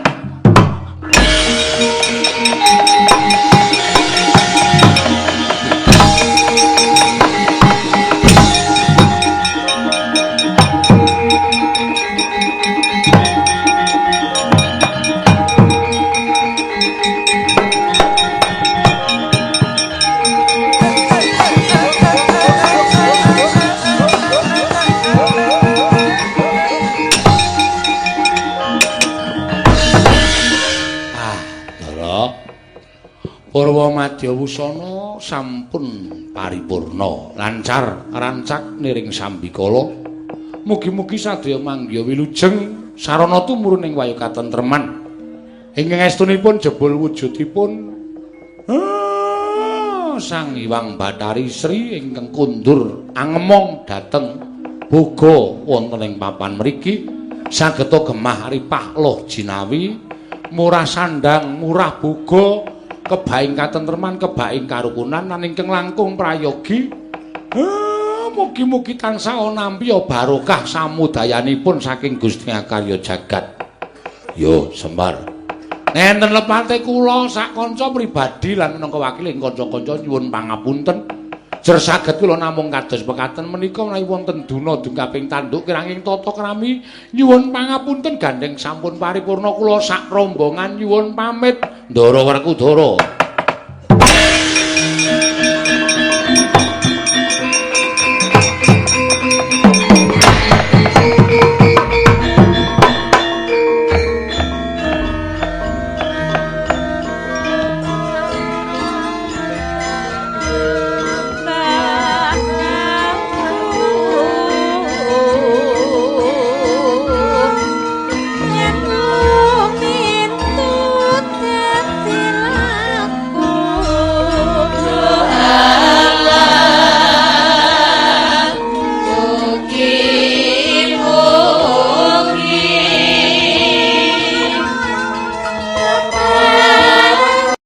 Purwa Madya Wusana sampun paripurna, lancar rancak niring sambikala. Mugi-mugi sadaya manggiha wilujeng sarana tumurun ing wayu katentreman. Ingkang estunipun jebul wujudipun Sang Hyang Bathari Sri ingkang kundur angemong dhateng boga wonten ing papan mriki sageta gemah ripah loh jinawi, murah sandang, murah boga, kebaing katentreman, kebaing karukunan lan ingkang langkung prayogi Mugi-mugi tansah nampi barokah samudayanipun saking Gusti Akarya jagat. Yo, Semar. Nenten lepate kula sak kanca pribadi lan minangka wakiling kanca-kanca nyuwun pangapunten. Jer saged kula namung kados pekaten menika menawi wonten duna dungkaping tanduk kiranging tata krami nyuwun pangapunten gandeng sampun paripurna kula sak rombongan nyuwun pamit. Ndara Werkudara.